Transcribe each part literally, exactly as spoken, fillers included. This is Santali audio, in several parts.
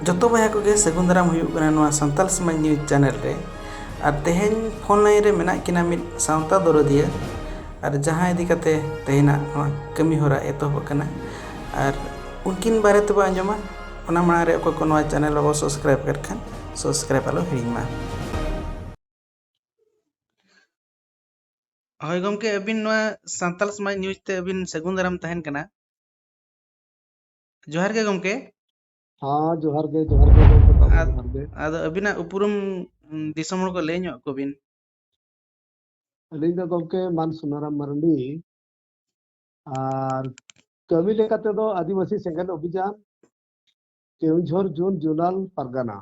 ᱡᱚᱛᱚ ᱵᱚᱭᱦᱟ ᱠᱚᱜᱮ ᱥᱟᱹᱜᱩᱱ ᱫᱟᱨᱟᱢ ᱦᱩᱭᱩᱜ ᱠᱟᱱᱟ ᱱᱚᱣᱟ ᱥᱟᱱᱛᱟᱞ ᱥᱚᱢᱟᱡᱽ ᱱᱤᱭᱩᱡᱽ ᱪᱮᱱᱮᱞ ᱨᱮ᱾ ᱟᱨ ᱛᱮᱦᱮᱧ ᱯᱷᱳᱱ ᱞᱟᱭᱤᱱ ᱨᱮ ᱢᱮᱱᱟᱜ ᱠᱤᱱᱟ ᱢᱤᱫ ᱥᱟᱶᱛᱟ ᱫᱚᱨᱚᱫᱤᱭᱟᱹ, ᱟᱨ ᱡᱟᱦᱟᱸ ᱤᱫᱤ ᱠᱟᱛᱮ ᱛᱮᱦᱮᱧᱟᱜ ᱱᱚᱣᱟ ᱠᱟᱹᱢᱤ ᱦᱚᱨᱟ ᱮᱛᱚᱦᱚᱵ ᱟᱠᱟᱱᱟ᱾ ᱟᱨ ᱩᱱᱠᱤᱱ ᱵᱟᱨᱮ ᱛᱮᱵᱚ ᱟᱸᱡᱚᱢᱟ᱾ ᱚᱱᱟ ᱢᱟᱲᱟᱝ ᱨᱮ ᱚᱠᱚᱭ ᱠᱚ ᱱᱚᱣᱟ ᱪᱮᱱᱮᱞ ᱵᱟᱵᱚ ᱥᱟᱵᱥᱠᱨᱟᱭᱤᱵ ᱟᱠᱟᱫ ᱠᱷᱟᱱ ᱥᱟᱵᱥᱠᱨᱟᱭᱤᱵ ᱟᱞᱚ ᱦᱤᱲᱤᱧ ᱢᱟ᱾ ᱦᱳᱭ ᱜᱚᱢᱠᱮ, ᱟᱹᱵᱤᱱ ᱱᱚᱣᱟ ᱥᱟᱱᱛᱟᱞ ᱥᱚᱢᱟᱡᱽ ᱱᱤᱭᱩᱡᱽ ᱛᱮ ᱟᱹᱵᱤᱱ ᱥᱟᱹᱜᱩᱱ ᱫᱟᱨᱟᱢ ᱛᱟᱦᱮᱱ ᱠᱟᱱᱟ᱾ ᱡᱚᱦᱟᱨ ᱜᱮ ᱜᱚᱢᱠᱮ᱾ ᱦᱮᱸ, ᱡᱚᱦᱟᱨ ᱜᱮ, ᱡᱚᱦᱟᱨ ᱜᱮ ᱜᱚᱢᱠᱮ, ᱛᱟᱵᱚᱱ ᱟᱫ-, ᱡᱚᱦᱟᱨ ᱜᱮ᱾ ᱟᱫᱚ ᱟᱹᱵᱤᱱᱟᱜ ᱩᱯᱨᱩᱢ, ᱩᱢ, ᱫᱤᱥᱚᱢ ᱦᱚᱲ ᱠᱚ ᱞᱟᱹᱭ ᱧᱚᱜ ᱠᱚ ᱵᱤᱱ᱾ ᱟᱹᱞᱤᱧ ᱫᱚ ᱜᱚᱢᱠᱮ ᱢᱟᱱ ᱥᱩᱱᱟᱨᱟᱢ ᱢᱟᱨᱟᱱᱰᱤ, ᱟᱨ ᱠᱟᱹᱢᱤ ᱞᱮᱠᱟ ᱛᱮᱫᱚ ᱟᱹᱫᱤᱵᱟᱹᱥᱤ ᱥᱮᱸᱜᱮᱞ ᱚᱵᱷᱤᱡᱟᱱ, ᱠᱮᱣᱚᱱᱡᱷᱚᱨ ᱡᱳᱱ ᱡᱳᱱᱟᱞ ᱯᱟᱨᱜᱟᱱᱟ,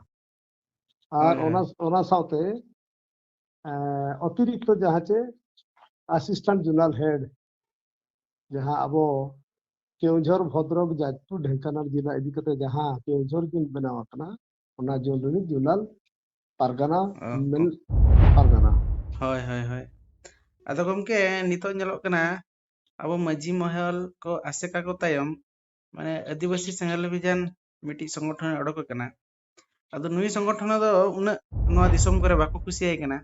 ᱟᱨ ᱦᱳᱭ, ᱦᱳᱭ᱾ ᱚᱱᱟ, ᱚᱱᱟ ᱥᱟᱶᱛᱮ, ᱮᱸ, ᱚᱛᱤᱨᱤᱠᱛᱚ ᱡᱟᱦᱟᱸ ᱪᱮ ᱟᱥᱤᱥᱴᱮᱱᱴ ᱡᱳᱱᱟᱞ ᱦᱮᱰ, ᱡᱟᱦᱟᱸ ᱟᱵᱚ ᱠᱮᱣᱚᱱᱡᱷᱚᱨ, ᱵᱷᱚᱫᱨᱚᱠ, ᱡᱟᱡᱽᱯᱩᱨ, ᱰᱷᱮᱝᱠᱟᱱᱟᱞ ᱡᱮᱞᱟ ᱤᱫᱤ ᱠᱟᱛᱮ ᱡᱟᱦᱟᱸ ᱠᱮᱣᱚᱱᱡᱷᱚᱨ ᱡᱳᱱ ᱵᱮᱱᱟᱣ ᱟᱠᱟᱱᱟ, ᱚᱱᱟ ᱡᱳᱱ ᱨᱤᱱᱤᱡ ᱡᱳᱱᱟᱞ ᱯᱟᱨᱜᱟᱱᱟ, ᱚ, ᱢᱮᱱ-, ᱚ᱾ ᱯᱟᱨᱜᱟᱱᱟ᱾ ᱦᱳᱭ, ᱦᱳᱭ, ᱦᱳᱭ᱾ ᱟᱫᱚ ᱜᱚᱢᱠᱮ, ᱱᱤᱛᱚᱜ ᱧᱮᱞᱚᱜ ᱠᱟᱱᱟ ᱟᱵᱚ ᱢᱟᱹᱡᱷᱤ ᱢᱚᱦᱚᱞ ᱠᱚ ᱟᱥᱮᱠᱟ ᱠᱚ ᱛᱟᱭᱚᱢ, ᱢᱟᱱᱮ, ᱟᱹᱫᱤᱵᱟᱹᱥᱤ ᱥᱮᱸᱜᱮᱞ ᱚᱵᱷᱤᱡᱟᱱ ᱢᱤᱫᱴᱤᱡ ᱥᱚᱝᱜᱚᱴᱷᱚᱱ ᱮ ᱚᱰᱚᱠ ᱟᱠᱟᱱᱟ᱾ ᱟᱫᱚ ᱱᱩᱭ ᱥᱚᱝᱜᱚᱴᱷᱚᱱ ᱫᱚ ᱩᱱᱟᱹᱜ ᱱᱚᱣᱟ ᱫᱤᱥᱚᱢ ᱠᱚᱨᱮ ᱵᱟᱠᱚ ᱠᱩᱥᱤᱭᱟᱭ ᱠᱟᱱᱟ᱾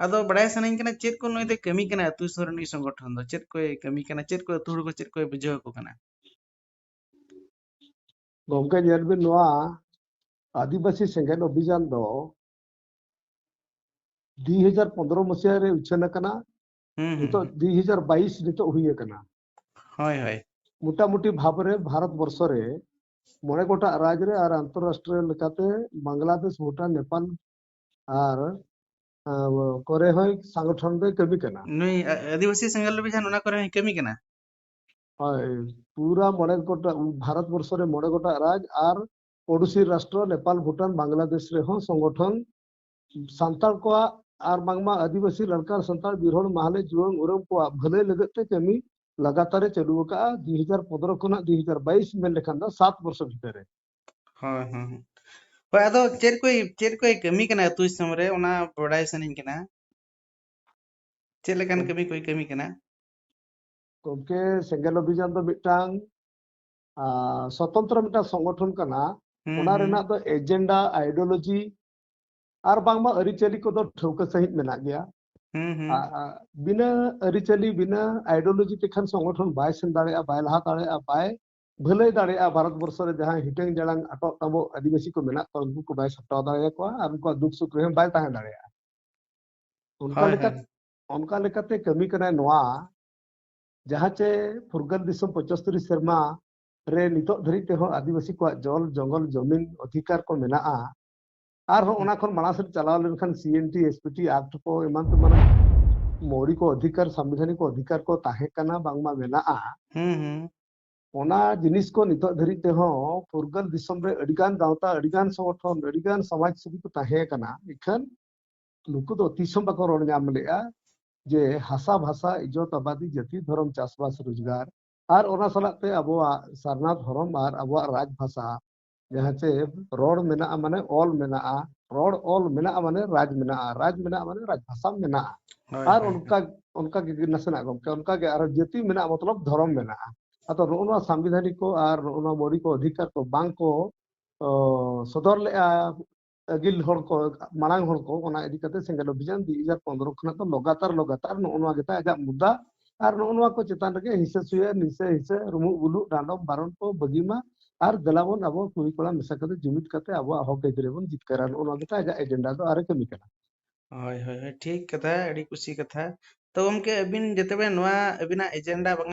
ᱟᱫᱚ ᱵᱟᱲᱟᱭ ᱥᱟᱱᱟᱧ ᱠᱟᱱᱟ, ᱪᱮᱫ ᱠᱚ ᱱᱩᱭ ᱫᱚᱭ ᱠᱟᱹᱢᱤ ᱠᱟᱱᱟ ᱟᱹᱛᱩ ᱫᱤᱥᱚᱢ ᱨᱮ? ᱱᱩᱭ ᱥᱚᱝᱜᱚᱴᱷᱚᱱ ᱫᱚ ᱪᱮᱫ ᱠᱚᱭ ᱠᱟᱹᱢᱤ ᱠᱟᱱᱟ? ᱪᱮᱫ ᱠᱚ ᱟᱹᱛᱩ ᱦᱚᱲ ᱠᱚ ᱪᱮᱫ ᱠᱚᱭ ᱵᱩᱡᱷᱟᱹᱣ ᱟᱠᱚ ᱠᱟᱱᱟ? ᱜᱚᱢᱠᱮ, ᱧᱮᱞ ᱵᱤᱱ, ᱱᱚᱣᱟ ᱟᱹᱫᱤᱵᱟᱹᱥᱤ ᱥᱮᱸᱜᱮᱞ ᱚᱵᱷᱤᱡᱟᱱ ᱫᱚ ᱫᱩ ᱦᱟᱡᱟᱨ ᱯᱚᱱᱫᱽᱨᱚ ᱢᱟᱹᱥᱤᱭᱟ ᱨᱮ ᱩᱪᱷᱟᱹᱱ ᱟᱠᱟᱱᱟ᱾ ᱦᱩᱸ, ᱦᱩᱸ, ᱱᱤᱛᱚᱜ ᱦᱩᱸ᱾ ᱫᱩ ᱦᱟᱡᱟᱨ ᱵᱟᱭᱤᱥ ᱱᱤᱛᱚᱜ ᱦᱩᱭ ᱟᱠᱟᱱᱟ᱾ ᱦᱳᱭ, ᱦᱳᱭ᱾ ᱢᱚᱴᱟᱢᱩᱴᱤ ᱵᱷᱟᱵᱽ ᱨᱮ ᱵᱷᱟᱨᱚᱛ ᱵᱚᱨᱥᱚ ᱨᱮ ᱢᱚᱬᱮ ᱜᱚᱴᱟᱜ ᱨᱟᱡᱽ ᱨᱮ ᱟᱨ ᱟᱱᱛᱚᱨᱨᱟᱥᱴᱨᱤᱭᱚ ᱞᱮᱠᱟᱛᱮ ᱵᱟᱝᱞᱟᱫᱮᱥ, ᱵᱷᱩᱴᱟᱱ, ᱱᱮᱯᱟᱞ ᱟᱨ, ᱟᱸ, ᱠᱚᱨᱮ ᱦᱚᱸᱭ ᱥᱚᱝᱜᱚᱴᱷᱚᱱ ᱫᱚᱭ ᱠᱟᱹᱢᱤ ᱠᱟᱱᱟ᱾ ᱱᱩᱭ ᱟ-, ᱟᱹᱫᱤᱵᱟᱹᱥᱤ ᱥᱮᱸᱜᱮᱞ ᱚᱵᱷᱤᱡᱟᱱ ᱚᱱᱟ ᱠᱚᱨᱮ ᱦᱚᱸᱭ ᱠᱟᱹᱢᱤ ᱠᱟᱱᱟ? ᱦᱳᱭ, ᱯᱩᱨᱟ ᱢᱚᱬᱮ ᱜᱚᱴᱟ, ᱵᱷᱟᱨᱚᱛ ᱵᱚᱨᱥᱚ ᱨᱮ ᱢᱚᱬᱮ ᱜᱚᱴᱟᱜ ᱨᱟᱡᱽ ᱟᱨ ᱯᱚᱲᱚᱥᱤ ᱨᱟᱥᱴᱨᱚ ᱱᱮᱯᱟᱞ, ᱵᱷᱩᱴᱟᱱ, ᱵᱟᱝᱞᱟᱫᱮᱥ ᱨᱮᱦᱚᱸ ᱥᱚᱝᱜᱚᱴᱷᱚᱱ ᱥᱟᱱᱛᱟᱲ ᱠᱚᱣᱟᱜ ᱟᱨ ᱵᱟᱝᱢᱟ ᱟᱹᱫᱤᱵᱟᱹᱥᱤ, ᱞᱟᱲᱠᱟᱨ, ᱥᱟᱱᱛᱟᱲ, ᱵᱤᱨ ᱦᱚᱲ, ᱢᱟᱦᱞᱮ, ᱡᱩᱣᱟᱹᱱ, ᱩᱨᱟᱹᱢ ᱠᱚᱣᱟᱜ ᱵᱷᱟᱹᱞᱟᱹᱭ ᱞᱟᱹᱜᱤᱫ ᱛᱮ ᱠᱟᱹᱢᱤ ᱞᱟᱜᱟᱛᱟᱨ ᱮ ᱪᱟᱹᱞᱩ ᱟᱠᱟᱫᱼᱟ, ᱫᱩ ᱦᱟᱡᱟᱨ ᱯᱚᱱᱫᱽᱨᱚ ᱠᱷᱚᱱᱟᱜ ᱫᱩ ᱦᱟᱡᱟᱨ ᱵᱟᱭᱤᱥ ᱢᱮᱱ ᱞᱮᱠᱷᱟᱱ ᱫᱚ ᱥᱟᱛ ᱵᱚᱨᱥᱚ ᱵᱷᱤᱛᱟᱹᱨ ᱨᱮ᱾ ᱦᱳᱭ, ᱦᱳᱭ, ᱦᱳᱭ᱾ ᱦᱳᱭ, ᱟᱫᱚ ᱪᱮᱫ ᱠᱚᱭ, ᱪᱮᱫ ᱠᱚᱭ ᱠᱟᱹᱢᱤ ᱠᱟᱱᱟ ᱟᱹᱛᱩ ᱫᱤᱥᱚᱢ ᱨᱮ, ᱚᱱᱟ ᱵᱟᱰᱟᱭ ᱥᱟᱱᱟᱧ ᱠᱟᱱᱟ᱾ ᱪᱮᱫ ᱞᱮᱠᱟᱱ ᱜᱚᱢ-, ᱠᱟᱹᱢᱤ ᱠᱚᱭ ᱠᱟᱹᱢᱤ ᱠᱟᱱᱟ? ᱜᱚᱢᱠᱮ, ᱥᱮᱸᱜᱮᱞ ᱚᱵᱷᱤᱡᱟᱱ ᱫᱚ ᱢᱤᱫᱴᱟᱝ, ᱟᱸ, ᱥᱚᱛᱚᱱᱛᱨᱚ ᱢᱤᱫᱴᱟᱝ ᱥᱚᱝᱜᱚᱴᱷᱚᱱ ᱠᱟᱱᱟ᱾ ᱦᱩᱸ, ᱚᱱᱟ ᱦᱩᱸ᱾ ᱨᱮᱱᱟᱜ ᱫᱚ ᱮᱡᱮᱱᱰᱟ, ᱟᱭᱰᱤᱭᱳᱞᱚᱡᱤ ᱟᱨ ᱵᱟᱝᱢᱟ ᱟᱹᱨᱤᱪᱟᱹᱞᱤ ᱠᱚᱫᱚ ᱴᱷᱟᱹᱣᱠᱟᱹ ᱥᱟᱺᱦᱤᱡ ᱢᱮᱱᱟᱜ ᱜᱮᱭᱟ᱾ ᱦᱩᱸ, ᱦᱩᱸ᱾ ᱟ-, ᱟ-, ᱵᱤᱱᱟᱹ ᱟᱹᱨᱤᱪᱟᱹᱞᱤ, ᱵᱤᱱᱟᱹ ᱟᱭᱰᱤᱭᱳᱞᱚᱡᱤ ᱛᱮᱠᱷᱟᱱ ᱥᱚᱝᱜᱚᱴᱷᱚᱱ ᱵᱟᱭ ᱥᱮᱱ ᱫᱟᱲᱮᱭᱟᱜᱼᱟ, ᱵᱟᱭ ᱞᱟᱦᱟ ᱫᱟᱲᱮᱭᱟᱜᱼᱟ, ᱵᱟᱭ ᱵᱷᱟᱹᱞᱟᱹᱭ ᱫᱟᱲᱮᱭᱟᱜᱼᱟ᱾ ᱵᱷᱟᱨᱚᱛ ᱵᱚᱨᱥᱚ ᱨᱮ ᱡᱟᱦᱟᱸᱭ ᱦᱤᱴᱟᱹᱝ ᱡᱟᱲᱟᱝ ᱟᱴᱚᱜ ᱛᱟᱵᱚᱜ ᱟᱹᱫᱤᱵᱟᱹᱥᱤ ᱠᱚ ᱢᱮᱱᱟᱜ ᱠᱚᱣᱟ, ᱩᱱᱠᱩ ᱠᱚ ᱵᱟᱭ ᱥᱟᱢᱴᱟᱣ ᱫᱟᱲᱮᱭᱟᱠᱚᱣᱟ ᱟᱨ ᱩᱱᱠᱩᱣᱟᱜ ᱫᱩᱠ ᱥᱩᱠ ᱨᱮᱦᱚᱸ ᱵᱟᱭ ᱛᱟᱦᱮᱸ ᱫᱟᱲᱮᱭᱟᱜᱼᱟ᱾ ᱚᱱᱠᱟ ᱦᱳᱭ, ᱞᱮᱠᱟ, ᱦᱳᱭ᱾ ᱚᱱᱠᱟ ᱞᱮᱠᱟᱛᱮ ᱠᱟᱹᱢᱤ ᱠᱟᱱᱟᱭ ᱱᱚᱣᱟ, ᱡᱟᱦᱟᱸ ᱪᱮ ᱯᱷᱩᱨᱜᱟᱹᱞ ᱫᱤᱥᱚᱢ ᱯᱚᱸᱪᱟᱛᱛᱳᱨ ᱥᱮᱨᱢᱟ ᱨᱮ ᱱᱤᱛᱚᱜ ᱫᱷᱟᱹᱨᱤᱡ ᱛᱮᱦᱚᱸ ᱟᱹᱫᱤᱵᱟᱹᱥᱤ ᱠᱚᱣᱟᱜ ᱡᱚᱞ ᱡᱚᱝᱜᱚᱞ ᱡᱚᱢᱤᱱ ᱚᱫᱷᱤᱠᱟᱨ ᱠᱚ ᱢᱮᱱᱟᱜᱼᱟ᱾ ᱟᱨᱦᱚᱸ ᱚᱱᱟ ᱠᱷᱚᱱ ᱢᱟᱲᱟᱝ ᱥᱮᱫ ᱪᱟᱞᱟᱣ ᱞᱮᱱᱠᱷᱟᱱ C N T, S P T act ᱠᱚ ᱮᱢᱟᱱ ᱛᱮᱢᱟᱱᱟᱜ ᱢᱳᱣᱨᱤᱠ ᱚᱫᱷᱤᱠᱟᱨ, ᱥᱟᱢᱵᱤᱫᱷᱟᱱᱤᱠ ᱚᱫᱷᱤᱠᱟᱨ ᱠᱚ ᱛᱟᱦᱮᱸ ᱠᱟᱱᱟ, ᱵᱟᱝᱢᱟ ᱢᱮᱱᱟᱜᱼᱟ᱾ ᱦᱩᱸ, ᱦᱩᱸ᱾ ᱚᱱᱟ ᱡᱤᱱᱤᱥ ᱠᱚ ᱱᱤᱛᱚᱜ ᱫᱷᱟᱹᱨᱤᱡ ᱛᱮᱦᱚᱸ ᱯᱷᱩᱨᱜᱟᱹᱞ ᱫᱤᱥᱚᱢ ᱨᱮ ᱟᱹᱰᱤᱜᱟᱱ ᱜᱟᱶᱛᱟ, ᱟᱹᱰᱤᱜᱟᱱ ᱥᱚᱝᱜᱚᱴᱷᱚᱱ, ᱟᱹᱰᱤᱜᱟᱱ ᱥᱚᱢᱟᱡᱽ ᱥᱮᱵᱤ ᱠᱚ ᱛᱟᱦᱮᱸ ᱠᱟᱱᱟ᱾ ᱤᱠᱷᱟᱹᱱ ᱱᱩᱠᱩ ᱫᱚ ᱛᱤᱥ ᱦᱚᱸ ᱵᱟᱠᱚ ᱨᱚᱲ ᱧᱟᱢ ᱞᱮᱜᱼᱟ ᱡᱮ ᱦᱟᱥᱟ, ᱵᱷᱟᱥᱟ, ᱤᱡᱽᱡᱚᱛ, ᱟᱵᱟᱫᱤ, ᱡᱟᱹᱛᱤ, ᱫᱷᱚᱨᱚᱢ, ᱪᱟᱥᱵᱟᱥ, ᱨᱳᱡᱽᱜᱟᱨ ᱟᱨ ᱚᱱᱟ ᱥᱟᱞᱟᱜ ᱛᱮ ᱟᱵᱚᱣᱟᱜ ᱥᱟᱨᱱᱟ ᱫᱷᱚᱨᱚᱢ ᱟᱨ ᱟᱵᱚᱣᱟᱜ ᱨᱟᱡᱽ ᱵᱷᱟᱥᱟ, ᱡᱟᱦᱟᱸ ᱪᱮ ᱨᱚᱲ ᱢᱮᱱᱟᱜᱼᱟ ᱢᱟᱱᱮ ᱚᱞ ᱢᱮᱱᱟᱜᱼᱟ, ᱨᱚᱲ ᱚᱞ ᱢᱮᱱᱟᱜᱼᱟ ᱢᱟᱱᱮ ᱨᱟᱡᱽ ᱢᱮᱱᱟᱜᱼᱟ, ᱨᱟᱡᱽ ᱢᱮᱱᱟᱜᱼᱟ ᱢᱟᱱᱮ ᱨᱟᱡᱽ ᱵᱷᱟᱥᱟ ᱢᱮᱱᱟᱜᱼᱟ᱾ ᱦᱳᱭ, ᱟᱨ ᱦᱳᱭ, ᱦᱳᱭ᱾ ᱚᱱᱠᱟ, ᱚᱱᱠᱟ ᱜᱮ ᱱᱟᱥᱮᱱᱟᱜ ᱜᱚᱢᱠᱮ, ᱚᱱᱠᱟ ᱜᱮ ᱟᱨᱚ ᱡᱟᱹᱛᱤ ᱢᱮᱱᱟᱜᱼᱟ, ᱢᱚᱛᱞᱚᱵ ᱫᱷᱚᱨᱚᱢ ᱢᱮᱱᱟᱜᱼᱟ᱾ ᱟᱫᱚ ᱱᱚᱜᱼᱚ ᱱᱚᱣᱟ ᱥᱟᱢᱵᱤᱫᱷᱟᱱᱤᱠ ᱠᱚ ᱟᱨ ᱱᱚᱜᱼᱚ ᱱᱚᱣᱟ ᱢᱳᱣᱨᱤᱠ ᱚᱫᱷᱤᱠᱟᱨ ᱠᱚ ᱵᱟᱝ ᱠᱚ, ᱚ, ᱥᱚᱫᱚᱨ ᱞᱮᱜᱼᱟ ᱟᱹᱜᱤᱞ ᱦᱚᱲ ᱠᱚ, ᱢᱟᱲᱟᱝ ᱦᱚᱲ ᱠᱚ, ᱚᱱᱟ ᱤᱫᱤ ᱠᱟᱛᱮ ᱥᱮᱸᱜᱮᱞ ᱚᱵᱷᱤᱡᱟᱱ ᱫᱩ ᱦᱟᱡᱟᱨ ᱯᱚᱱᱨᱚ ᱠᱷᱚᱱᱟᱜ ᱫᱚ ᱞᱚᱜᱟᱛᱟᱨ, ᱞᱚᱜᱟᱛᱟᱨ ᱱᱚᱜᱼᱚ ᱱᱚᱣᱟ ᱜᱮᱛᱟᱭ ᱟᱡᱟᱜ ᱢᱩᱫᱽᱫᱟ᱾ ᱟᱨ ᱱᱚᱜᱼᱚ ᱱᱚᱣᱟ ᱠᱚ ᱪᱮᱛᱟᱱ ᱨᱮᱜᱮ ᱦᱤᱥᱟᱹ ᱥᱩᱭᱟᱹ, ᱱᱤᱥᱟᱹ ᱦᱤᱥᱟᱹ, ᱨᱩᱢᱩᱜ ᱵᱩᱞᱩᱜ, ᱰᱟᱸᱰᱚᱢ ᱵᱟᱨᱚᱱ ᱠᱚ ᱵᱟᱹᱜᱤ ᱢᱟ᱾ ᱟᱨ ᱫᱮᱞᱟ ᱵᱚᱱ ᱟᱵᱚ ᱠᱩᱲᱤ ᱠᱚᱲᱟ ᱢᱮᱥᱟ ᱠᱟᱛᱮ ᱡᱩᱢᱤᱫ ᱠᱟᱛᱮ ᱟᱵᱚᱣᱟᱜ ᱦᱚᱠ ᱟᱹᱭᱫᱟᱹᱨᱤ ᱵᱚᱱ ᱡᱤᱛᱠᱟᱹᱨᱟ᱾ ᱱᱚᱜᱼᱚ ᱱᱚᱣᱟ ᱜᱮᱛᱟᱭ ᱟᱡᱟᱜ ᱮᱡᱮᱱᱰᱟ ᱫᱚ ᱟᱨᱮ ᱠᱟᱹᱢᱤ ᱠᱟᱱᱟ᱾ ᱦᱳᱭ, ᱦᱳᱭ, ᱦᱳᱭ, ᱴᱷᱤᱠ ᱠᱟᱛᱷᱟ, ᱟᱹᱰᱤ ᱠᱩᱥᱤ ᱠᱟᱛᱷᱟ᱾ ᱛᱚ ᱜᱚᱢᱠᱮ, ᱟᱹᱵᱤᱱ ᱡᱮᱛᱮ ᱵᱮᱱ ᱱᱚᱣᱟ ᱟᱹᱵᱤᱱᱟᱜ ᱮᱡᱮᱱᱰᱟ ᱵᱟᱝ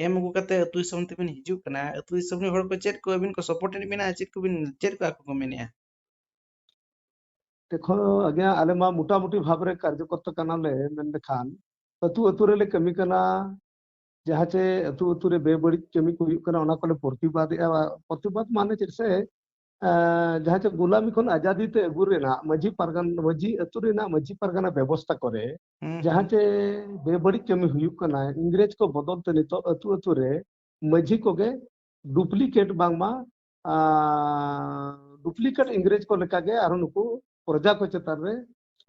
ᱮᱢ ᱟᱹᱜᱩ ᱠᱟᱛᱮ ᱟᱹᱛᱩ ᱫᱤᱥᱚᱢ ᱛᱮᱵᱤᱱ ᱦᱤᱡᱩᱜ ᱠᱟᱱᱟ, ᱟᱹᱛᱩ ᱫᱤᱥᱚᱢ ᱨᱮᱱ ᱦᱚᱲ ᱠᱚ ᱪᱮᱫ ᱠᱚ ᱟᱹᱵᱤᱱ ᱠᱚ ᱥᱟᱯᱳᱨᱴ ᱮᱫ ᱵᱤᱱᱟ, ᱪᱮᱫ ᱠᱚᱵᱤᱱ, ᱪᱮᱫ ᱠᱚ ᱟᱠᱚ ᱠᱚ ᱢᱮᱱᱮᱫᱼᱟ? ᱫᱮᱠᱷᱚ, ᱟᱜᱮ ᱟᱞᱮ ᱢᱟ ᱢᱚᱴᱟᱢᱩᱴᱤ ᱵᱷᱟᱵᱽ ᱨᱮ ᱠᱟᱨᱡᱚᱠᱚᱨᱛᱟ ᱠᱟᱱᱟᱞᱮ, ᱢᱮᱱ ᱞᱮᱠᱷᱟᱱ ᱟᱹᱛᱩ ᱟᱹᱛᱩ ᱨᱮᱞᱮ ᱠᱟᱹᱢᱤ ᱠᱟᱱᱟ᱾ ᱡᱟᱦᱟᱸ ᱪᱮ ᱟᱹᱛᱩ ᱟᱹᱛᱩ ᱨᱮ ᱵᱮᱵᱟᱹᱲᱤᱡ ᱠᱟᱹᱢᱤ ᱠᱚ ᱦᱩᱭᱩᱜ ᱠᱟᱱᱟ, ᱚᱱᱟ ᱠᱚᱞᱮ ᱯᱨᱚᱛᱤᱵᱟᱫᱮᱜᱼᱟ᱾ ᱯᱨᱚᱛᱤᱵᱟᱫ ᱢᱟᱱᱮ ᱪᱮᱫ ᱥᱮ, ᱮᱸ, ᱡᱟᱦᱟᱸ ᱪᱮ ᱜᱩᱞᱟᱢᱤ ᱠᱷᱚᱱ ᱟᱡᱟᱫᱤ ᱛᱮ ᱟᱹᱜᱩ ᱨᱮᱱᱟᱜ ᱢᱟᱹᱡᱷᱤ ᱯᱟᱨᱜᱟᱱᱟ, ᱢᱟᱹᱡᱷᱤ ᱟᱹᱛᱩ ᱨᱮᱱᱟᱜ ᱢᱟᱹᱡᱷᱤ ᱯᱟᱨᱜᱟᱱᱟ ᱵᱮᱵᱚᱥᱛᱟ ᱠᱚᱨᱮ ᱦᱩᱸ, ᱡᱟᱦᱟᱸ ᱦᱩᱸ᱾ ᱪᱮ ᱵᱮᱵᱟᱹᱲᱤᱡ ᱠᱟᱹᱢᱤ ᱦᱩᱭᱩᱜ ᱠᱟᱱᱟ, ᱤᱝᱨᱮᱡᱽ ᱠᱚ ᱵᱚᱫᱚᱞ ᱛᱮ ᱱᱤᱛᱚᱜ ᱟᱹᱛᱩ ᱟᱹᱛᱩ ᱨᱮ ᱢᱟᱹᱡᱷᱤ ᱠᱚᱜᱮ ᱰᱩᱯᱞᱤᱠᱮᱴ, ᱵᱟᱝᱢᱟ, ᱟᱸ, ᱰᱩᱯᱞᱤᱠᱮᱴ ᱤᱝᱨᱮᱡᱽ ᱠᱚ ᱞᱮᱠᱟᱜᱮ ᱟᱨᱦᱚᱸ ᱱᱩᱠᱩ ᱯᱨᱚᱡᱟ ᱠᱚ ᱪᱮᱛᱟᱱ ᱨᱮ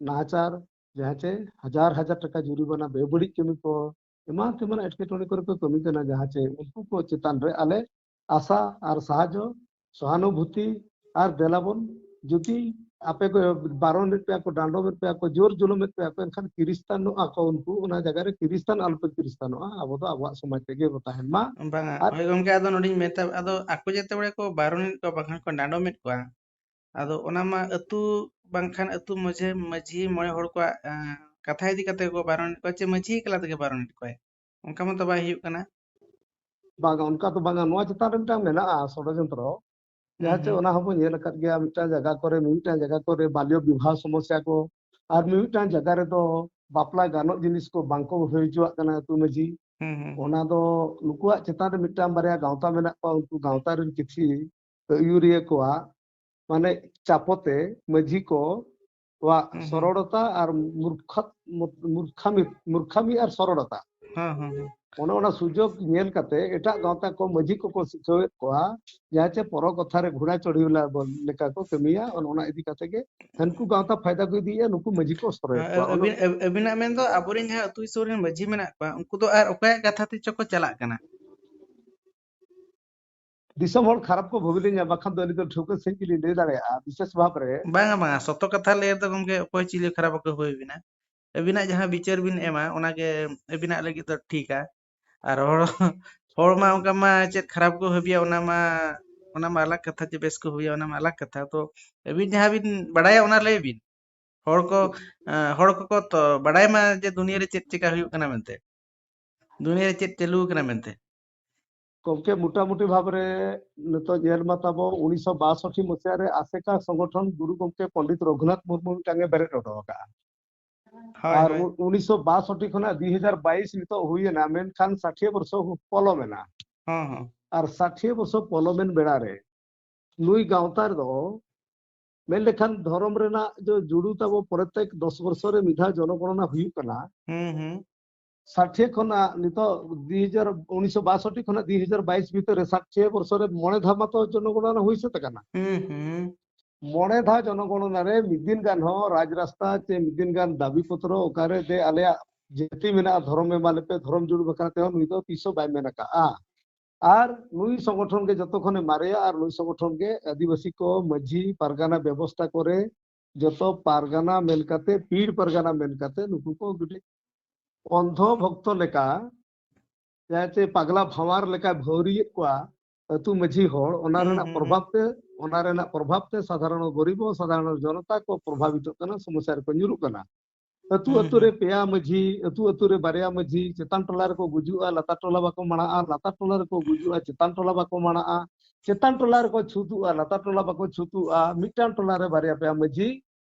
ᱱᱟᱦᱟᱪᱟᱨ, ᱡᱟᱦᱟᱸ ᱪᱮ ᱦᱟᱡᱟᱨ ᱦᱟᱡᱟᱨ ᱴᱟᱠᱟ ᱡᱩᱨᱤᱢᱟᱱᱟ, ᱵᱮᱵᱟᱹᱲᱤᱡ ᱠᱟᱹᱢᱤ ᱠᱚ, ᱮᱢᱟᱱ ᱛᱮᱢᱟᱱ ᱮᱴᱠᱮᱴᱚᱬᱮ ᱠᱚᱨᱮ ᱠᱚ ᱠᱟᱹᱢᱤ ᱠᱟᱱᱟ, ᱡᱟᱦᱟᱸ ᱪᱮ ᱩᱱᱠᱩ ᱠᱚ ᱪᱮᱛᱟᱱ ᱨᱮ ᱟᱞᱮ ᱟᱥᱟ ᱟᱨ ᱥᱟᱦᱟᱡᱽᱡᱚ ᱥᱚᱦᱟᱱᱩᱵᱷᱩᱛᱤ ᱟᱨ ᱫᱮᱞᱟᱵᱚᱱ, ᱡᱩᱫᱤ ᱟᱯᱮ ᱠᱚ ᱵᱟᱨᱚᱱᱮᱫ ᱯᱮᱭᱟ ᱠᱚ, ᱰᱟᱸᱰᱚᱢᱮᱫ ᱯᱮᱭᱟ ᱠᱚ, ᱡᱳᱨ ᱡᱩᱞᱩᱢᱮᱫ ᱯᱮᱭᱟ ᱠᱚ, ᱮᱱᱠᱷᱟᱱ ᱠᱷᱨᱤᱥᱴᱟᱱᱚᱜᱼᱟ ᱠᱚ ᱩᱱᱠᱩ᱾ ᱚᱱᱟ ᱡᱟᱭᱜᱟ ᱨᱮ ᱠᱷᱨᱤᱥᱴᱟᱱ ᱟᱞᱚᱯᱮ ᱠᱷᱨᱤᱥᱴᱟᱱᱚᱜᱼᱟ, ᱟᱵᱚ ᱫᱚ ᱟᱵᱚᱣᱟᱜ ᱥᱚᱢᱟᱡᱽ ᱨᱮᱜᱮ ᱵᱚ ᱛᱟᱦᱮᱱ ᱢᱟ᱾ ᱵᱟᱝᱟ, ᱟᱨ ᱦᱳᱭ ᱜᱚᱢᱠᱮ, ᱟᱫᱚ ᱱᱚᱰᱮᱧ ᱢᱮᱛᱟ, ᱟᱫᱚ ᱟᱠᱚ ᱡᱟᱛᱮ ᱵᱟᱲᱮ ᱠᱚ ᱵᱟᱨᱚᱱᱮᱫ ᱠᱚᱣᱟ, ᱵᱟᱝᱠᱷᱟᱱ ᱠᱚ ᱰᱟᱸᱰᱚᱢᱮᱫ ᱠᱚᱣᱟ, ᱟᱫᱚ ᱚᱱᱟ ᱢᱟ ᱟᱹᱛᱩ ᱵᱟᱝᱠᱷᱟᱱ ᱟᱹᱛᱩ ᱢᱟᱹᱡᱷᱤ, ᱢᱟᱹᱡᱷᱤ ᱢᱚᱬᱮ ᱦᱚᱲ ᱠᱚᱣᱟᱜ, ᱮᱸ, ᱠᱟᱛᱷᱟ ᱤᱫᱤ ᱠᱟᱛᱮ ᱠᱚ ᱵᱟᱨᱚᱱᱮᱫ ᱠᱚᱣᱟ, ᱪᱮ ᱢᱟᱹᱡᱷᱤ ᱮᱠᱞᱟ ᱛᱮᱜᱮ ᱵᱟᱨᱚᱱᱮᱫ ᱠᱚᱣᱟᱭ? ᱚᱱᱠᱟ ᱢᱟᱛᱚ ᱵᱟᱭ ᱦᱩᱭᱩᱜ ᱠᱟᱱᱟ᱾ ᱵᱟᱝᱟ, ᱚᱱᱠᱟ ᱫᱚ ᱵᱟᱝᱟ᱾ ᱱᱚᱣᱟ ᱪᱮᱛᱟᱱ ᱨᱮ ᱢᱤᱫᱴᱟᱝ ᱢᱮᱱᱟᱜᱼᱟ ᱥᱚᱲᱚᱡᱚᱱᱛᱨᱚ, ᱦᱩᱸ, ᱡᱟᱦᱟᱸ ᱪᱮ ᱦᱩᱸ, ᱚᱱᱟ ᱦᱚᱸᱵᱚᱱ ᱧᱮᱞ ᱟᱠᱟᱫ ᱜᱮᱭᱟ᱾ ᱢᱤᱫᱴᱟᱝ ᱡᱟᱭᱜᱟ ᱠᱚᱨᱮ, ᱢᱤᱢᱤᱫᱴᱟᱝ ᱡᱟᱭᱜᱟ ᱠᱚᱨᱮ ᱵᱟᱞᱭᱚ ᱵᱤᱵᱟᱦ ᱥᱚᱢᱚᱥᱥᱟ ᱠᱚ, ᱟᱨ ᱢᱤᱢᱤᱫᱴᱟᱝ ᱡᱟᱭᱜᱟ ᱨᱮᱫᱚ ᱵᱟᱯᱞᱟ ᱜᱟᱱᱚᱜ ᱡᱤᱱᱤᱥ ᱠᱚ ᱵᱟᱝᱠᱚ ᱦᱩᱭ ᱦᱚᱪᱚᱣᱟᱜ ᱠᱟᱱᱟ ᱟᱹᱛᱩ ᱢᱟᱹᱡᱷᱤ᱾ ᱦᱩᱸ, ᱦᱩᱸ, ᱚᱱᱟ ᱫᱚ ᱱᱩᱠᱩᱣᱟᱜ ᱪᱮᱛᱟᱱ ᱨᱮ ᱢᱤᱫᱴᱟᱝ ᱵᱟᱨᱭᱟ ᱜᱟᱶᱛᱟ ᱢᱮᱱᱟᱜ ᱠᱚᱣᱟ, ᱩᱱᱠᱩ ᱜᱟᱶᱛᱟ ᱨᱮᱱ ᱠᱤᱪᱷᱤ ᱟᱹᱭᱩᱨᱤᱭᱟᱹ ᱠᱚᱣᱟᱜ ᱢᱟᱱᱮ ᱪᱟᱯᱚᱛᱮ ᱢᱟᱹᱡᱷᱤ ᱠᱚ ᱣᱟᱜ ᱦᱩᱸ, ᱦᱩᱸ, ᱥᱚᱨᱚᱲᱚᱛᱟ ᱟᱨ ᱢᱩᱨᱠᱷᱟᱛ-, ᱢᱩᱨ-, ᱢᱩᱨᱠᱷᱟᱢᱤ, ᱢᱩᱨᱠᱷᱟᱢᱤ ᱟᱨ ᱥᱚᱨᱚᱲᱚᱛᱟ᱾ ᱦᱩᱸ, ᱦᱩᱸ, ᱦᱩᱸ᱾ ᱚᱱᱮ ᱚᱱᱟ ᱥᱩᱡᱳᱜᱽ ᱧᱮᱞ ᱠᱟᱛᱮ ᱮᱴᱟᱜ ᱜᱟᱶᱛᱟ ᱠᱚ ᱢᱟᱹᱡᱷᱤ ᱠᱚᱠᱚ ᱥᱤᱠᱷᱟᱹᱣᱮᱫ ᱠᱚᱣᱟ, ᱡᱟᱦᱟᱸ ᱪᱮ ᱯᱚᱨᱚ ᱠᱚᱛᱷᱟ ᱨᱮ ᱜᱷᱚᱲᱟ ᱪᱚᱲᱦᱤ ᱞᱮᱠᱟ ᱠᱚ ᱠᱟᱹᱢᱤᱭᱟ᱾ ᱚᱱ-, ᱚᱱᱟ ᱤᱫᱤ ᱠᱟᱛᱮ ᱜᱮ ᱦᱟᱹᱱᱠᱩ ᱜᱟᱶᱛᱟ ᱯᱷᱟᱭᱫᱟ ᱠᱚ ᱤᱫᱤᱭᱮᱫᱼᱟ, ᱱᱩᱠᱩ ᱢᱟᱹᱡᱷᱤ ᱠᱚ ᱥᱚᱨᱚᱭᱮᱫ ᱠᱚᱣᱟ᱾ ᱚᱱᱮ ᱟᱹᱵᱤᱱ, ᱟᱹᱵᱤᱱᱟᱜ ᱢᱮᱱ ᱫᱚ ᱟᱵᱚᱨᱮᱱ ᱡᱟᱦᱟᱸ ᱟᱹᱛᱩ ᱫᱤᱥᱚᱢ ᱨᱮᱱ ᱢᱟᱹᱡᱷᱤ ᱢᱮᱱᱟᱜ ᱠᱚᱣᱟ, ᱩᱱᱠᱩ ᱫᱚ ᱟᱨ ᱚᱠᱚᱭᱟᱜ ᱠᱟᱛᱷᱟ ᱛᱮ ᱪᱚ ᱠᱚ ᱪᱟᱞᱟᱜ ᱠᱟᱱᱟ? ᱫᱤᱥᱚᱢ ᱦᱚᱲ ᱠᱷᱟᱨᱟᱯ ᱠᱚ ᱵᱷᱟᱹᱵᱤ ᱞᱤᱧᱟ, ᱵᱟᱠᱷᱟᱱ ᱫᱚ ᱟᱹᱞᱤᱧ ᱫᱚ ᱴᱷᱟᱹᱣᱠᱟᱹ ᱥᱟᱺᱦᱤᱡ ᱜᱮᱞᱤᱧ ᱞᱟᱹᱭ ᱫᱟᱲᱮᱭᱟᱜᱼᱟ ᱵᱤᱥᱮᱥ ᱵᱷᱟᱵᱽ ᱨᱮ᱾ ᱵᱟᱝᱟ, ᱵᱟᱝᱟ, ᱥᱚᱛᱚ ᱠᱟᱛᱷᱟ ᱞᱟᱹᱭ ᱨᱮᱫᱚ ᱜᱚᱢᱠᱮ ᱚᱠᱚᱭ ᱪᱤᱞᱤ ᱠᱷᱟᱨᱟᱯ ᱵᱟᱠᱚ ᱦᱩᱭ ᱵᱤᱱᱟ᱾ ᱟᱹᱵᱤᱱᱟᱜ ᱡᱟᱦᱟᱸ ᱵᱤᱪᱟᱹᱨ ᱵᱤᱱ ᱮᱢᱟ, ᱚᱱᱟᱜᱮ ᱟᱹᱵᱤᱱᱟᱜ ᱞᱟᱹᱜᱤᱫ ᱫᱚ ᱴᱷᱤᱠᱟ᱾ ᱟᱨ ᱦᱚᱲ, ᱦᱚᱲ ᱢᱟ ᱚᱱᱠᱟ ᱢᱟ ᱪᱮᱫ ᱠᱷᱟᱨᱟᱯ ᱠᱚ ᱦᱟᱹᱵᱤᱭᱟ, ᱚᱱᱟ ᱢᱟ, ᱚᱱᱟ ᱢᱟ ᱟᱞᱟᱜᱽ ᱠᱟᱛᱷᱟ, ᱡᱮ ᱵᱮᱥ ᱠᱚ ᱦᱩᱭᱟ, ᱚᱱᱟ ᱢᱟ ᱟᱞᱟᱜᱽ ᱠᱟᱛᱷᱟ᱾ ᱛᱚ ᱟᱹᱵᱤᱱ ᱡᱟᱦᱟᱸ ᱵᱤᱱ ᱵᱟᱲᱟᱭᱟ, ᱚᱱᱟ ᱞᱟᱹᱭ ᱵᱤᱱ᱾ ᱦᱚᱲ ᱠᱚ, ᱦᱩᱸ᱾ ᱮᱸ, ᱦᱚᱲ ᱠᱚᱠᱚ ᱛᱚ ᱵᱟᱲᱟᱭ ᱢᱟ ᱡᱮ ᱫᱩᱱᱤᱭᱟᱹ ᱨᱮ ᱪᱮᱫ ᱪᱮᱠᱟ ᱦᱩᱭᱩᱜ ᱠᱟᱱᱟ ᱢᱮᱱᱛᱮ, ᱫᱩᱱᱤᱭᱟᱹ ᱨᱮ ᱪᱮᱫ ᱪᱟᱹᱞᱩ ᱟᱠᱟᱱᱟ ᱢᱮᱱᱛᱮ᱾ ᱜᱚᱢᱠᱮ, ᱢᱚᱴᱟᱢᱩᱴᱤ ᱵᱷᱟᱵᱽ ᱨᱮ ᱱᱤᱛᱚᱜ ᱧᱮᱞ ᱢᱟ ᱛᱟᱵᱚ, ᱩᱱᱤᱥᱥᱚ ᱵᱟᱥᱚᱴᱴᱤ ᱢᱚᱥᱤᱦᱟ ᱨᱮ ᱟᱥᱮᱠᱟ ᱥᱚᱝᱜᱚᱴᱷᱚᱱ ᱜᱩᱨᱩ ᱜᱚᱢᱠᱮ ᱯᱚᱱᱰᱤᱛ ᱨᱚᱜᱷᱩᱱᱟᱛᱷ ᱢᱩᱨᱢᱩ ᱢᱤᱫᱴᱟᱝ ᱮ ᱵᱮᱨᱮᱫ ᱦᱚᱴᱚ ᱟᱠᱟᱫᱼᱟ᱾ ᱦᱳᱭ, ᱟᱨ ᱦᱳᱭ᱾ ᱩ-, ᱩᱱᱤᱥᱥᱚ ᱵᱟᱥᱚᱴᱴᱤ ᱠᱷᱚᱱᱟᱜ ᱫᱩ ᱦᱟᱡᱟᱨ ᱵᱟᱭᱤᱥ ᱱᱤᱛᱚᱜ ᱦᱩᱭᱮᱱᱟ, ᱢᱮᱱᱠᱷᱟᱱ ᱥᱟᱴᱷᱤᱭᱟᱹ ᱵᱚᱨᱥᱚ ᱯᱚᱞᱚᱢᱮᱱᱟ᱾ ᱦᱚᱸ, ᱦᱚᱸ᱾ ᱟᱨ ᱥᱟᱴᱷᱤᱭᱟᱹ ᱵᱚᱨᱥᱚ ᱯᱚᱞᱚᱢᱮᱱ ᱵᱮᱲᱟ ᱨᱮ ᱱᱩᱭ ᱜᱟᱶᱛᱟ ᱨᱮᱫᱚ ᱢᱮᱱ ᱞᱮᱠᱷᱟᱱ ᱫᱷᱚᱨᱚᱢ ᱨᱮᱱᱟᱜ ᱡᱚ ᱡᱩᱲᱩ ᱛᱟᱵᱚ ᱯᱨᱚᱛᱮᱠ ᱫᱚᱥ ᱵᱚᱨᱥᱚ ᱨᱮ ᱢᱤᱫ ᱫᱷᱟᱣ ᱡᱚᱱᱚᱜᱚᱬᱚᱱᱟ ᱦᱩᱭᱩᱜ ᱠᱟᱱᱟ᱾ ᱦᱩᱸ, ᱦᱩᱸ᱾ ᱥᱟᱴᱷᱤᱭᱟᱹ ᱠᱷᱚᱱᱟᱜ ᱱᱤᱛᱚᱜ ᱫᱩ ᱦᱟᱡᱟᱨ, ᱩᱱᱤᱥᱥᱚ ᱵᱟᱥᱚᱴᱴᱤ ᱠᱷᱚᱱᱟᱜ ᱫᱩ ᱦᱟᱡᱟᱨ ᱵᱟᱭᱤᱥ ᱵᱷᱤᱛᱟᱹᱨ ᱨᱮ ᱥᱟᱴᱷᱤᱭᱟᱹ ᱵᱚᱨᱥᱚ ᱨᱮ ᱢᱚᱬᱮ ᱫᱷᱟᱣ ᱢᱟᱛᱚ ᱡᱚᱱᱚᱜᱚᱬᱚᱱᱟ ᱦᱩᱭ ᱥᱟᱹᱛ ᱟᱠᱟᱱᱟ᱾ ᱦᱩᱸ, ᱦᱩᱸ᱾ ᱢᱚᱬᱮ ᱫᱷᱟᱣ ᱡᱚᱱᱚᱜᱚᱬᱚᱱᱟ ᱨᱮ ᱢᱤᱫ ᱫᱤᱱ ᱜᱟᱱ ᱦᱚᱸ ᱨᱟᱡᱽ ᱨᱟᱥᱛᱟ ᱪᱮ ᱢᱤᱫ ᱫᱤᱱ ᱜᱟᱱ ᱫᱟᱹᱵᱤ ᱯᱚᱛᱨᱚ ᱚᱠᱟᱨᱮ ᱫᱮ ᱟᱞᱮᱭᱟᱜ ᱡᱟᱹᱛᱤ ᱢᱮᱱᱟᱜᱼᱟ, ᱫᱷᱚᱨᱚᱢ ᱮᱢᱟ ᱞᱮᱯᱮ, ᱫᱷᱚᱨᱚᱢ ᱡᱩᱲᱩ ᱵᱟᱠᱷᱨᱟ ᱛᱮᱦᱚᱸ ᱱᱩᱭ ᱫᱚ ᱛᱤᱥ ᱦᱚᱸ ᱵᱟᱭ ᱢᱮᱱ ᱟᱠᱟᱜᱼᱟ᱾ ᱟᱨ ᱱᱩᱭ ᱥᱚᱝᱜᱚᱴᱷᱚᱱ ᱜᱮ ᱡᱚᱛᱚ ᱠᱷᱚᱱᱮ ᱢᱟᱨᱮᱭᱟ, ᱟᱨ ᱱᱩᱭ ᱥᱚᱝᱜᱚᱴᱷᱚᱱ ᱜᱮ ᱟᱹᱫᱤᱵᱟᱹᱥᱤ ᱠᱚ ᱢᱟᱹᱡᱷᱤ ᱯᱟᱨᱜᱟᱱᱟ ᱵᱮᱵᱚᱥᱛᱟ ᱠᱚᱨᱮ ᱡᱚᱛᱚ ᱯᱟᱨᱜᱟᱱᱟ ᱢᱮᱱ ᱠᱟᱛᱮ, ᱯᱤᱲ ᱯᱟᱨᱜᱟᱱᱟ ᱢᱮᱱ ᱠᱟᱛᱮ ᱱᱩᱠᱩ ᱠᱚ ᱠᱟᱹᱴᱤᱡ ᱚᱱᱫᱷᱚ ᱵᱷᱚᱠᱛᱚ ᱞᱮᱠᱟ, ᱡᱟᱦᱟᱸ ᱪᱮ ᱯᱟᱜᱽᱞᱟ ᱵᱷᱟᱶᱟᱨ ᱞᱮᱠᱟ ᱵᱷᱟᱹᱣᱨᱤᱭᱮᱫ ᱠᱚᱣᱟ ᱟᱹᱛᱩ ᱢᱟᱹᱡᱷᱤ ᱦᱚᱲ, ᱚᱱᱟ ᱦᱩᱸ, ᱨᱮᱱᱟᱜ ᱦᱩᱸ, ᱯᱨᱚᱵᱷᱟᱵ ᱦᱩᱸ᱾ ᱛᱮ, ᱚᱱᱟ ᱨᱮᱱᱟᱜ ᱯᱨᱚᱵᱷᱟᱵ ᱛᱮ ᱥᱟᱫᱷᱟᱨᱚᱱ ᱜᱚᱨᱤᱵ ᱦᱚᱸ, ᱥᱟᱫᱷᱟᱨᱚᱱ ᱡᱚᱱᱚᱛᱟ ᱠᱚ ᱯᱨᱚᱵᱷᱟᱵᱤᱛᱚᱜ ᱠᱟᱱᱟ, ᱥᱚᱢᱚᱥᱥᱟ ᱨᱮᱠᱚ ᱧᱩᱨᱩᱜ ᱠᱟᱱᱟ᱾ ᱟᱹᱛᱩ ᱦᱩᱸ, ᱟᱹᱛᱩ ᱨᱮ ᱦᱩᱸ᱾ ᱯᱮᱭᱟ ᱢᱟᱹᱡᱷᱤ, ᱟᱹᱛᱩ ᱟᱹᱛᱩ ᱨᱮ ᱵᱟᱨᱭᱟ ᱢᱟᱹᱡᱷᱤ, ᱪᱮᱛᱟᱱ ᱴᱚᱞᱟ ᱨᱮᱠᱚ ᱜᱩᱡᱩᱜᱼᱟ, ᱞᱟᱛᱟᱨ ᱴᱚᱞᱟ ᱵᱟᱠᱚ ᱢᱟᱲᱟᱜᱼᱟ, ᱞᱟᱛᱟᱨ ᱴᱚᱞᱟ ᱨᱮᱠᱚ ᱜᱩᱡᱩᱜᱼᱟ, ᱪᱮᱛᱟᱱ ᱴᱚᱞᱟ ᱵᱟᱠᱚ ᱢᱟᱲᱟᱜᱼᱟ, ᱪᱮᱛᱟᱱ ᱴᱚᱞᱟ ᱨᱮᱠᱚ ᱪᱷᱩᱛᱩᱜᱼᱟ, ᱞᱟᱛᱟᱨ ᱴᱚᱞᱟ ᱵᱟᱠᱚ ᱪᱷᱩᱛᱩᱜᱼᱟ, ᱢᱤᱫᱴᱟᱝ ᱴᱚᱞᱟ ᱨᱮ ᱵᱟᱨᱭᱟ ᱯᱮᱭᱟ ᱢᱟᱹᱡᱷᱤ,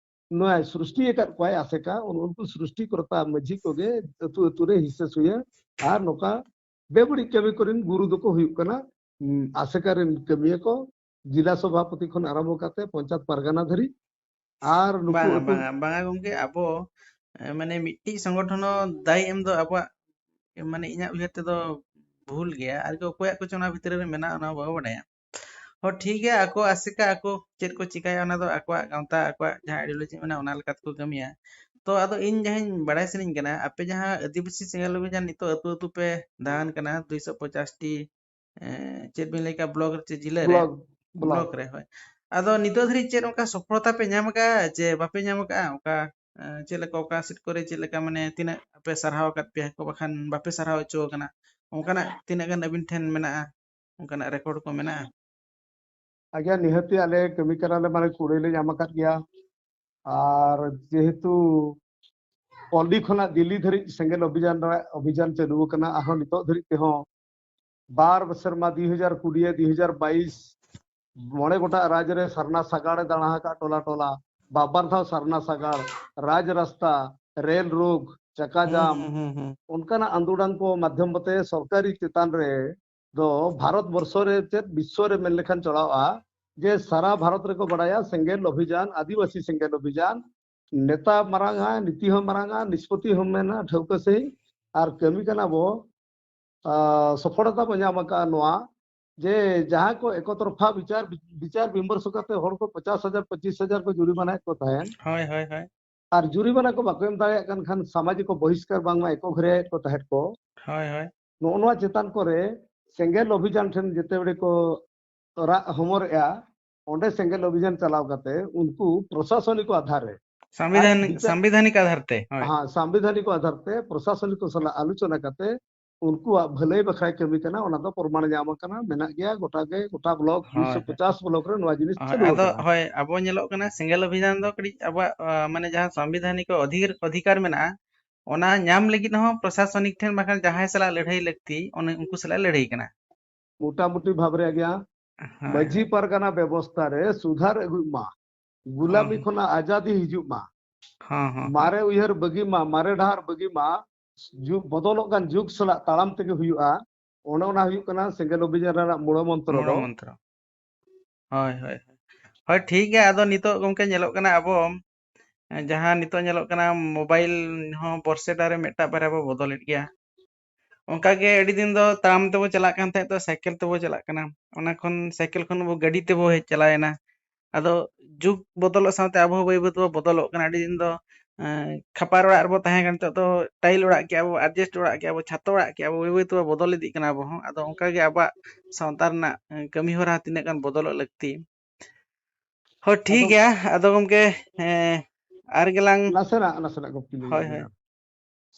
ᱱᱚᱣᱟᱭ ᱥᱨᱤᱥᱴᱤ ᱟᱠᱟᱫ ᱠᱚᱣᱟᱭ ᱟᱥᱮᱠᱟ, ᱩᱱ-, ᱩᱱᱠᱩ ᱥᱨᱤᱥᱴᱤ ᱠᱚᱨᱛᱟ ᱢᱟᱹᱡᱷᱤ ᱠᱚᱜᱮ ᱟᱹᱛᱩ ᱟᱹᱛᱩ ᱨᱮ ᱦᱤᱥᱟᱹ ᱥᱩᱭᱟᱹ ᱟᱨ ᱱᱚᱝᱠᱟ ᱵᱮᱵᱟᱹᱲᱤᱡ ᱠᱟᱹᱢᱤ ᱠᱚᱨᱮᱱ ᱜᱩᱨᱩ ᱫᱚᱠᱚ ᱦᱩᱭᱩᱜ ᱠᱟᱱᱟ, ᱩᱢ, ᱟᱥᱮᱠᱟ ᱨᱮᱱ ᱠᱟᱹᱢᱤᱭᱟᱹ ᱠᱚ, ᱡᱤᱞᱟ ᱥᱚᱵᱷᱟᱯᱚᱛᱤ ᱠᱷᱚᱱ ᱟᱨᱟᱢᱵᱷᱚ ᱠᱟᱛᱮ ᱯᱚᱧᱪᱟᱭᱮᱛ ᱯᱟᱨᱜᱟᱱᱟ ᱫᱷᱟᱹᱨᱤᱡ᱾ ᱟᱨ ᱱᱩᱠᱩ ᱵᱟᱝᱟ, ᱟᱹᱛᱩ ᱵᱟᱝᱟ, ᱵᱟᱝᱟ ᱜᱚᱢᱠᱮ, ᱟᱵᱚ, ᱮ, ᱢᱟᱱᱮ ᱢᱤᱫᱴᱤᱡ ᱥᱚᱝᱜᱚᱴᱷᱚᱱ ᱦᱚᱸ ᱫᱟᱭ ᱮᱢ ᱫᱚ ᱟᱵᱚᱣᱟᱜ, ᱢᱟᱱᱮ ᱤᱧᱟᱹᱜ ᱩᱭᱦᱟᱹᱨ ᱛᱮᱫᱚ ᱵᱷᱩᱞ ᱜᱮᱭᱟ᱾ ᱟᱨᱠᱤ ᱚᱠᱚᱭᱟᱜ ᱠᱚᱪᱚ ᱚᱱᱟ ᱵᱷᱤᱛᱨᱤ ᱨᱮ ᱢᱮᱱᱟᱜᱼᱟ, ᱚᱱᱟ ᱵᱟᱵᱚ ᱵᱟᱰᱟᱭᱟ᱾ ᱦᱚᱸ, ᱴᱷᱤᱠ ᱜᱮᱭᱟ, ᱟᱠᱚ ᱟᱥᱮᱠᱟ ᱟᱠᱚ ᱪᱮᱫ ᱠᱚ ᱪᱤᱠᱟᱹᱭᱟ, ᱚᱱᱟ ᱫᱚ ᱟᱠᱚᱣᱟᱜ ᱜᱟᱶᱛᱟ, ᱟᱠᱚᱣᱟᱜ ᱡᱟᱦᱟᱸ ideology ᱢᱮᱱᱟᱜᱼᱟ, ᱚᱱᱟ ᱞᱮᱠᱟ ᱛᱮᱠᱚ ᱠᱟᱹᱢᱤᱭᱟ᱾ ᱛᱚ ᱟᱫᱚ ᱤᱧ ᱡᱟᱦᱟᱸᱧ ᱵᱟᱲᱟᱭ ᱥᱟᱱᱟᱧ ᱠᱟᱱᱟ, ᱟᱯᱮ ᱡᱟᱦᱟᱸ ᱟᱹᱫᱤᱵᱟᱹᱥᱤ ᱥᱮᱸᱜᱮᱞ ᱚᱵᱷᱤᱡᱟᱱ ᱱᱤᱛᱚᱜ ᱟᱹᱛᱩ ᱟᱹᱛᱩ ᱯᱮ ᱫᱟᱬᱟᱱ ᱠᱟᱱᱟ, ᱫᱩᱭᱥᱚ ᱯᱚᱪᱟᱥ ᱴᱤ, ᱮᱸ, ᱪᱮᱫ ᱵᱤᱱ ᱞᱟᱹᱭ ᱠᱮᱫᱟ, ᱵᱞᱚᱠ ᱨᱮ ᱪᱮ ᱡᱤᱞᱟᱹ ᱨᱮ? Block, block. ᱵᱞᱚᱠ ᱨᱮ, ᱦᱳᱭ᱾ ᱟᱫᱚ ᱱᱤᱛᱚᱜ ᱫᱷᱟᱹᱨᱤᱡ ᱪᱮᱫ ᱚᱱᱠᱟ ᱥᱚᱯᱷᱚᱞᱚᱛᱟ ᱯᱮ ᱧᱟᱢ ᱟᱠᱟᱫᱼᱟ ᱪᱮ ᱵᱟᱯᱮ ᱧᱟᱢ ᱟᱠᱟᱫᱼᱟ? ᱚᱱᱠᱟ, ᱮᱸ, ᱪᱮᱫ ᱞᱮᱠᱟ, ᱚᱠᱟ ᱥᱮᱫ ᱠᱚᱨᱮ ᱪᱮᱫ ᱞᱮᱠᱟ, ᱢᱟᱱᱮ ᱛᱤᱱᱟᱹᱜ ᱯᱮ ᱥᱟᱨᱦᱟᱣ ᱟᱠᱟᱫ ᱯᱮᱭᱟ ᱠᱚ, ᱵᱟᱠᱷᱟᱱ ᱵᱟᱯᱮ ᱥᱟᱨᱦᱟᱣ ᱦᱚᱪᱚ ᱟᱠᱟᱱᱟ, ᱚᱱᱠᱟᱱᱟᱜ ᱛᱤᱱᱟᱹᱜ ᱜᱟᱱ ᱟᱹᱵᱤᱱ ᱴᱷᱮᱱ ᱢᱮᱱᱟᱜᱼᱟ, ᱚᱱᱠᱟᱱᱟᱜ ᱨᱮᱠᱚᱨᱰ ᱠᱚ ᱢᱮᱱᱟᱜᱼᱟ? ᱟᱜᱮ ᱱᱤᱦᱟᱹᱛᱤ ᱟᱞᱮ ᱠᱟᱹᱢᱤ ᱠᱟᱱᱟᱞᱮ, ᱢᱟᱱᱮ ᱠᱩᱲᱟᱹᱭ ᱞᱮ ᱧᱟᱢ ᱟᱠᱟᱫ ᱜᱮᱭᱟ᱾ ᱟᱨ ᱡᱮᱦᱮᱛᱩ ᱚᱞᱰᱤ ᱠᱷᱚᱱᱟᱜ ᱫᱤᱞᱞᱤ ᱫᱷᱟᱹᱨᱤᱡ ᱥᱮᱸᱜᱮᱞ ᱚᱵᱷᱤᱡᱟᱱ ᱨᱮ, ᱚᱵᱷᱤᱡᱟᱱ ᱪᱟᱹᱞᱩ ᱟᱠᱟᱱᱟ, ᱟᱨᱦᱚᱸ ᱱᱤᱛᱚᱜ ᱫᱷᱟᱹᱨᱤᱡ ᱛᱮᱦᱚᱸ ᱵᱟᱨ ᱥᱮᱨᱢᱟ, ᱫᱩ ᱦᱟᱡᱟᱨ ᱠᱩᱲᱤ, ᱫᱩ ᱦᱟᱡᱟᱨ ᱵᱟᱭᱤᱥ, ᱢᱚᱬᱮ ᱜᱚᱴᱟᱝ ᱨᱟᱡᱽ ᱨᱮ ᱥᱟᱨᱱᱟ ᱥᱟᱜᱟᱲᱮ ᱫᱟᱬᱟ ᱟᱠᱟᱫ ᱴᱚᱞᱟ ᱴᱚᱞᱟ, ᱵᱟᱵᱟᱨ ᱫᱷᱟᱣ ᱥᱟᱨᱱᱟ ᱥᱟᱜᱟᱲ, ᱨᱟᱡᱽ ᱨᱟᱥᱛᱟ, ᱨᱮᱞ ᱨᱳᱠ, ᱪᱟᱠᱟ ᱦᱩᱸ, ᱡᱟᱢ, ᱦᱩᱸ, ᱦᱩᱸ, ᱦᱩᱸ᱾ ᱚᱱᱠᱟᱱᱟᱜ ᱟᱱᱫᱳᱲᱚᱱ ᱠᱚ ᱢᱟᱫᱽᱫᱷᱚᱢ ᱛᱮ ᱥᱚᱨᱠᱟᱨᱤ ᱪᱮᱛᱟᱱ ᱨᱮ ᱫᱚ ᱵᱷᱟᱨᱚᱛ ᱵᱚᱨᱥᱚ ᱨᱮ ᱪᱮᱫ ᱵᱤᱥᱥᱚ ᱨᱮ ᱢᱮᱱ ᱞᱮᱠᱷᱟᱱ ᱪᱟᱞᱟᱜᱼᱟ, ᱡᱮ ᱥᱟᱨᱟ ᱵᱷᱟᱨᱚᱛ ᱨᱮᱠᱚ ᱵᱟᱲᱟᱭᱟ ᱥᱮᱸᱜᱮᱞ ᱚᱵᱷᱤᱡᱟᱱ, ᱟᱹᱫᱤᱵᱟᱹᱥᱤ ᱥᱮᱸᱜᱮᱞ ᱚᱵᱷᱤᱡᱟᱱ, ᱱᱮᱛᱟ ᱢᱟᱨᱟᱝᱟ, ᱱᱤᱛᱤ ᱦᱚᱸ ᱢᱟᱨᱟᱝᱟ, ᱱᱤᱥᱯᱚᱛᱤ ᱦᱚᱸ ᱢᱮᱱᱟ ᱴᱷᱟᱹᱣᱠᱟᱹ ᱥᱟᱺᱦᱤᱡ, ᱟᱨ ᱠᱟᱹᱢᱤ ᱠᱟᱱᱟ ᱵᱚ, ᱟᱨ ᱥᱚᱯᱷᱚᱞᱚᱛᱟ ᱵᱚ ᱧᱟᱢ ᱟᱠᱟᱫᱼᱟ ᱱᱚᱣᱟ, ᱡᱮ ᱡᱟᱦᱟᱸ ᱠᱚ ᱮᱠᱚᱛᱚᱨᱯᱷᱟ ᱵᱤᱪᱟᱨ, ᱵᱤᱪᱟᱨ ᱵᱤᱢᱚᱨᱥᱚ ᱠᱟᱛᱮ ᱦᱚᱲ ᱠᱚ ᱯᱚᱪᱟᱥ ᱦᱟᱡᱟᱨ, ᱯᱚᱸᱪᱤᱥ ᱦᱟᱡᱟᱨ ᱠᱚ ᱡᱩᱨᱤᱢᱟᱱᱟᱭᱮᱫ ᱠᱚ ᱛᱟᱦᱮᱸᱱ᱾ ᱦᱳᱭ, ᱦᱳᱭ, ᱦᱳᱭ᱾ ᱟᱨ ᱡᱩᱨᱤᱢᱟᱱᱟ ᱠᱚ ᱵᱟᱠᱚ ᱮᱢ ᱫᱟᱲᱮᱭᱟᱜ ᱠᱟᱱ ᱠᱷᱟᱱ ᱥᱟᱢᱟᱡᱤᱠ ᱵᱚᱦᱤᱥᱠᱟᱨ ᱵᱟᱝᱢᱟ ᱮᱠᱚ ᱜᱷᱮᱨᱟᱭᱮᱫ ᱠᱚ ᱛᱟᱦᱮᱸᱫ ᱠᱚ᱾ ᱦᱳᱭ, ᱦᱳᱭ᱾ ᱱᱚᱜᱼᱚ ᱱᱚᱣᱟ ᱪᱮᱛᱟᱱ ᱠᱚᱨᱮ ᱥᱮᱸᱜᱮᱞ ᱚᱵᱷᱤᱡᱟᱱ ᱴᱷᱮᱱ ᱡᱮᱛᱮ ᱵᱮᱲᱮ ᱠᱚ ᱨᱟᱜ ᱦᱚᱢᱚᱨᱮᱜᱼᱟ, ᱚᱸᱰᱮ ᱥᱮᱸᱜᱮᱞ ᱚᱵᱷᱤᱡᱟᱱ ᱪᱟᱞᱟᱣ ᱠᱟᱛᱮ ᱩᱱᱠᱩ ᱯᱨᱚᱥᱟᱥᱚᱱᱤᱠ ᱟᱫᱷᱟᱨ ᱨᱮ, ᱥᱟᱝᱵᱤᱫᱷᱟᱱᱤᱠ ᱵᱤᱪᱟᱹᱨ- ᱥᱟᱝᱵᱤᱫᱷᱟᱱᱤᱠ ᱟᱫᱷᱟᱨ ᱛᱮ, ᱦᱳᱭ᱾ ᱦᱮᱸ, ᱥᱟᱝᱵᱤᱫᱷᱟᱱᱤᱠ ᱟᱫᱷᱟᱨ ᱛᱮ ᱯᱨᱚᱥᱟᱥᱚᱱᱤᱠ ᱠᱚ ᱥᱟᱞᱟᱜ ᱟᱞᱳᱪᱚᱱᱟ ᱠᱟᱛᱮ ᱩᱱᱠᱩᱣᱟᱜ ᱵᱷᱟᱹᱞᱟᱹᱭ ᱵᱟᱠᱷᱨᱟᱭ ᱠᱟᱹᱢᱤ ᱠᱟᱱᱟ, ᱚᱱᱟ ᱫᱚ ᱯᱨᱚᱢᱟᱬ ᱧᱟᱢ ᱟᱠᱟᱱᱟ, ᱢᱮᱱᱟᱜ ᱜᱮᱭᱟ ᱜᱚᱴᱟ ᱜᱮ, ᱜᱚᱴᱟ ᱵᱞᱚᱠ ᱦᱳᱭ, ᱦᱳᱭ᱾ ᱫᱩᱭᱥᱚ ᱯᱚᱪᱟᱥ ᱵᱞᱚᱠ ᱨᱮ ᱱᱚᱣᱟ ᱡᱤᱱᱤᱥ ᱦᱳᱭ, ᱪᱟᱹᱞᱩ ᱟᱫᱚ ᱟᱠᱟᱱᱟ᱾ ᱦᱳᱭ, ᱟᱵᱚ ᱧᱮᱞᱚᱜ ᱠᱟᱱᱟ ᱥᱮᱸᱜᱮᱞ ᱚᱵᱷᱤᱡᱟᱱ ᱫᱚ ᱠᱟᱹᱴᱤᱡ ᱟᱵᱚᱣᱟᱜ, ᱟ, ᱢᱟᱱᱮ ᱡᱟᱦᱟᱸ ᱥᱟᱝᱵᱤᱫᱷᱟᱱᱤᱠ ᱚᱫᱷᱤ-, ᱚᱫᱷᱤᱠᱟᱨ ᱢᱮᱱᱟᱜᱼᱟ, ᱚᱱᱟ ᱧᱟᱢ ᱞᱟᱹᱜᱤᱫ ᱦᱚᱸ ᱯᱨᱚᱥᱟᱥᱚᱱᱤᱠ ᱴᱷᱮᱱ ᱵᱟᱠᱷᱟᱱ ᱡᱟᱦᱟᱸᱭ ᱥᱟᱞᱟᱜ ᱞᱟᱹᱲᱦᱟᱹᱭ ᱞᱟᱹᱠᱛᱤ, ᱚᱱᱮ ᱩᱱᱠᱩ ᱥᱟᱞᱟᱜ ᱞᱟᱹᱲᱦᱟᱹᱭ ᱠᱟᱱᱟ᱾ ᱢᱚᱴᱟᱢᱩᱴᱤ ᱵᱷᱟᱵᱽ ᱨᱮᱭᱟᱜ ᱜᱮᱭᱟ᱾ ᱦᱳᱭ, ᱢᱟᱹᱡᱷᱤ ᱦᱳᱭ᱾ ᱯᱟᱨᱜᱟᱱᱟ ᱵᱮᱵᱚᱥᱛᱷᱟ ᱨᱮ ᱥᱩᱫᱷᱟᱨ ᱟᱹᱜᱩᱭ ᱢᱟ, ᱜᱩᱞᱟᱢᱤ ᱦᱳᱭ᱾ ᱠᱷᱚᱱᱟᱜ ᱟᱡᱟᱫᱤ ᱦᱤᱡᱩᱜ ᱢᱟ, ᱦᱚᱸ, ᱦᱚᱸ, ᱦᱚᱸ᱾ ᱢᱟᱨᱮ ᱩᱭᱦᱟᱹᱨ ᱵᱟᱹᱜᱤ ᱢᱟ, ᱢᱟᱨᱮ ᱰᱟᱦᱟᱨ ᱵᱟᱹᱜᱤ ᱢᱟ, ᱡᱩᱜᱽ ᱵᱚᱫᱚᱞᱚᱜ ᱠᱟᱱ ᱡᱩᱜᱽ ᱥᱟᱞᱟᱜ ᱛᱟᱲᱟᱢ ᱛᱮᱜᱮ ᱦᱩᱭᱩᱜᱼᱟ᱾ ᱚᱱᱮ ᱚᱱᱟ ᱦᱩᱭᱩᱜ ᱠᱟᱱᱟ ᱥᱮᱸᱜᱮᱞ ᱚᱵᱷᱤᱡᱟᱱ ᱨᱮᱱᱟᱜ ᱢᱩᱲ ᱢᱚᱱᱛᱨᱚ ᱢᱩᱲ ᱫᱚ᱾ ᱢᱚᱱᱛᱨᱚ᱾ ᱦᱳᱭ, ᱦᱳᱭ, ᱦᱳᱭ᱾ ᱦᱳᱭ, ᱴᱷᱤᱠ ᱜᱮᱭᱟ᱾ ᱟᱫᱚ ᱱᱤᱛᱚᱜ ᱜᱚᱢᱠᱮ ᱧᱮᱞᱚᱜ ᱠᱟᱱᱟ ᱟᱵᱚ, ᱮ, ᱡᱟᱦᱟᱸ ᱱᱤᱛᱚᱜ ᱧᱮᱞᱚᱜ ᱠᱟᱱᱟ ᱢᱳᱵᱟᱭᱤᱞ ᱦᱚᱸ ᱵᱚᱨᱥᱮᱴᱟ ᱨᱮ ᱢᱤᱫᱴᱟᱜ ᱵᱟᱨᱭᱟ ᱵᱚ ᱵᱚᱫᱚᱞᱮᱫ ᱜᱮᱭᱟ᱾ ᱚᱱᱠᱟ ᱜᱮ ᱟᱹᱰᱤ ᱫᱤᱱ ᱫᱚ ᱛᱟᱲᱟᱢ ᱛᱮᱵᱚ ᱪᱟᱞᱟᱜ ᱠᱟᱱ ᱛᱟᱦᱮᱸᱫ, ᱛᱚ ᱥᱟᱭᱠᱮᱞ ᱛᱮᱵᱚ ᱪᱟᱞᱟᱜ ᱠᱟᱱᱟ᱾ ᱚᱱᱟ ᱠᱷᱚᱱ ᱥᱟᱭᱠᱮᱞ ᱠᱷᱚᱱ ᱵᱚ ᱜᱟᱹᱰᱤ ᱛᱮᱵᱚ ᱦᱮᱡ ᱪᱟᱞᱟᱣᱮᱱᱟ᱾ ᱟᱫᱚ ᱡᱩᱜᱽ ᱵᱚᱫᱚᱞᱚᱜ ᱥᱟᱶᱛᱮ ᱟᱵᱚ ᱦᱚᱸ ᱵᱟᱹᱭ ᱵᱟᱹᱭ ᱛᱮᱵᱚ ᱵᱚᱫᱚᱞᱚᱜ ᱠᱟᱱᱟ᱾ ᱟᱹᱰᱤ ᱫᱤᱱ ᱫᱚ, ᱮᱸ, ᱠᱷᱟᱯᱟᱨ ᱚᱲᱟᱜ ᱨᱮᱵᱚ ᱛᱟᱦᱮᱸ ᱠᱟᱱᱟ, ᱱᱤᱛᱚᱜ ᱫᱚ ᱴᱟᱭᱤᱞ ᱚᱲᱟᱜ ᱠᱮᱜᱼᱟ ᱵᱚ, ᱟᱰᱵᱮᱥᱴ ᱚᱲᱟᱜ ᱠᱮᱜᱼᱟ ᱵᱚ, ᱪᱷᱟᱛᱚ ᱚᱲᱟᱜ ᱠᱮᱜᱼᱟ ᱵᱚ, ᱵᱟᱹᱭ ᱵᱟᱹᱭ ᱛᱮᱵᱚ ᱵᱚᱫᱚᱞ ᱤᱫᱤᱜ ᱠᱟᱱᱟ ᱟᱵᱚ ᱦᱚᱸ᱾ ᱟᱫᱚ ᱚᱱᱠᱟ ᱜᱮ ᱟᱵᱚᱣᱟᱜ ᱥᱟᱶᱛᱟ ᱨᱮᱱᱟᱜ, ᱮᱸ, ᱠᱟᱹᱢᱤ ᱦᱚᱨᱟ ᱛᱤᱱᱟᱹᱜ ᱜᱟᱱ ᱵᱚᱫᱚᱞᱚᱜ ᱞᱟᱹᱠᱛᱤ᱾ ᱦᱳᱭ, ᱴᱷᱤᱠ ᱟᱫᱚ ᱜᱮᱭᱟ᱾ ᱟᱫᱚ ᱜᱚᱢᱠᱮ, ᱮᱸ, ᱟᱨ ᱜᱮᱞᱟᱝ ᱱᱟᱥᱮᱱᱟᱜ, ᱱᱟᱥᱮᱱᱟᱜ ᱜᱚᱢᱠᱮ ᱞᱤᱧ ᱦᱳᱭ, ᱞᱟᱹᱭ ᱦᱳᱭ᱾ ᱧᱚᱜ᱾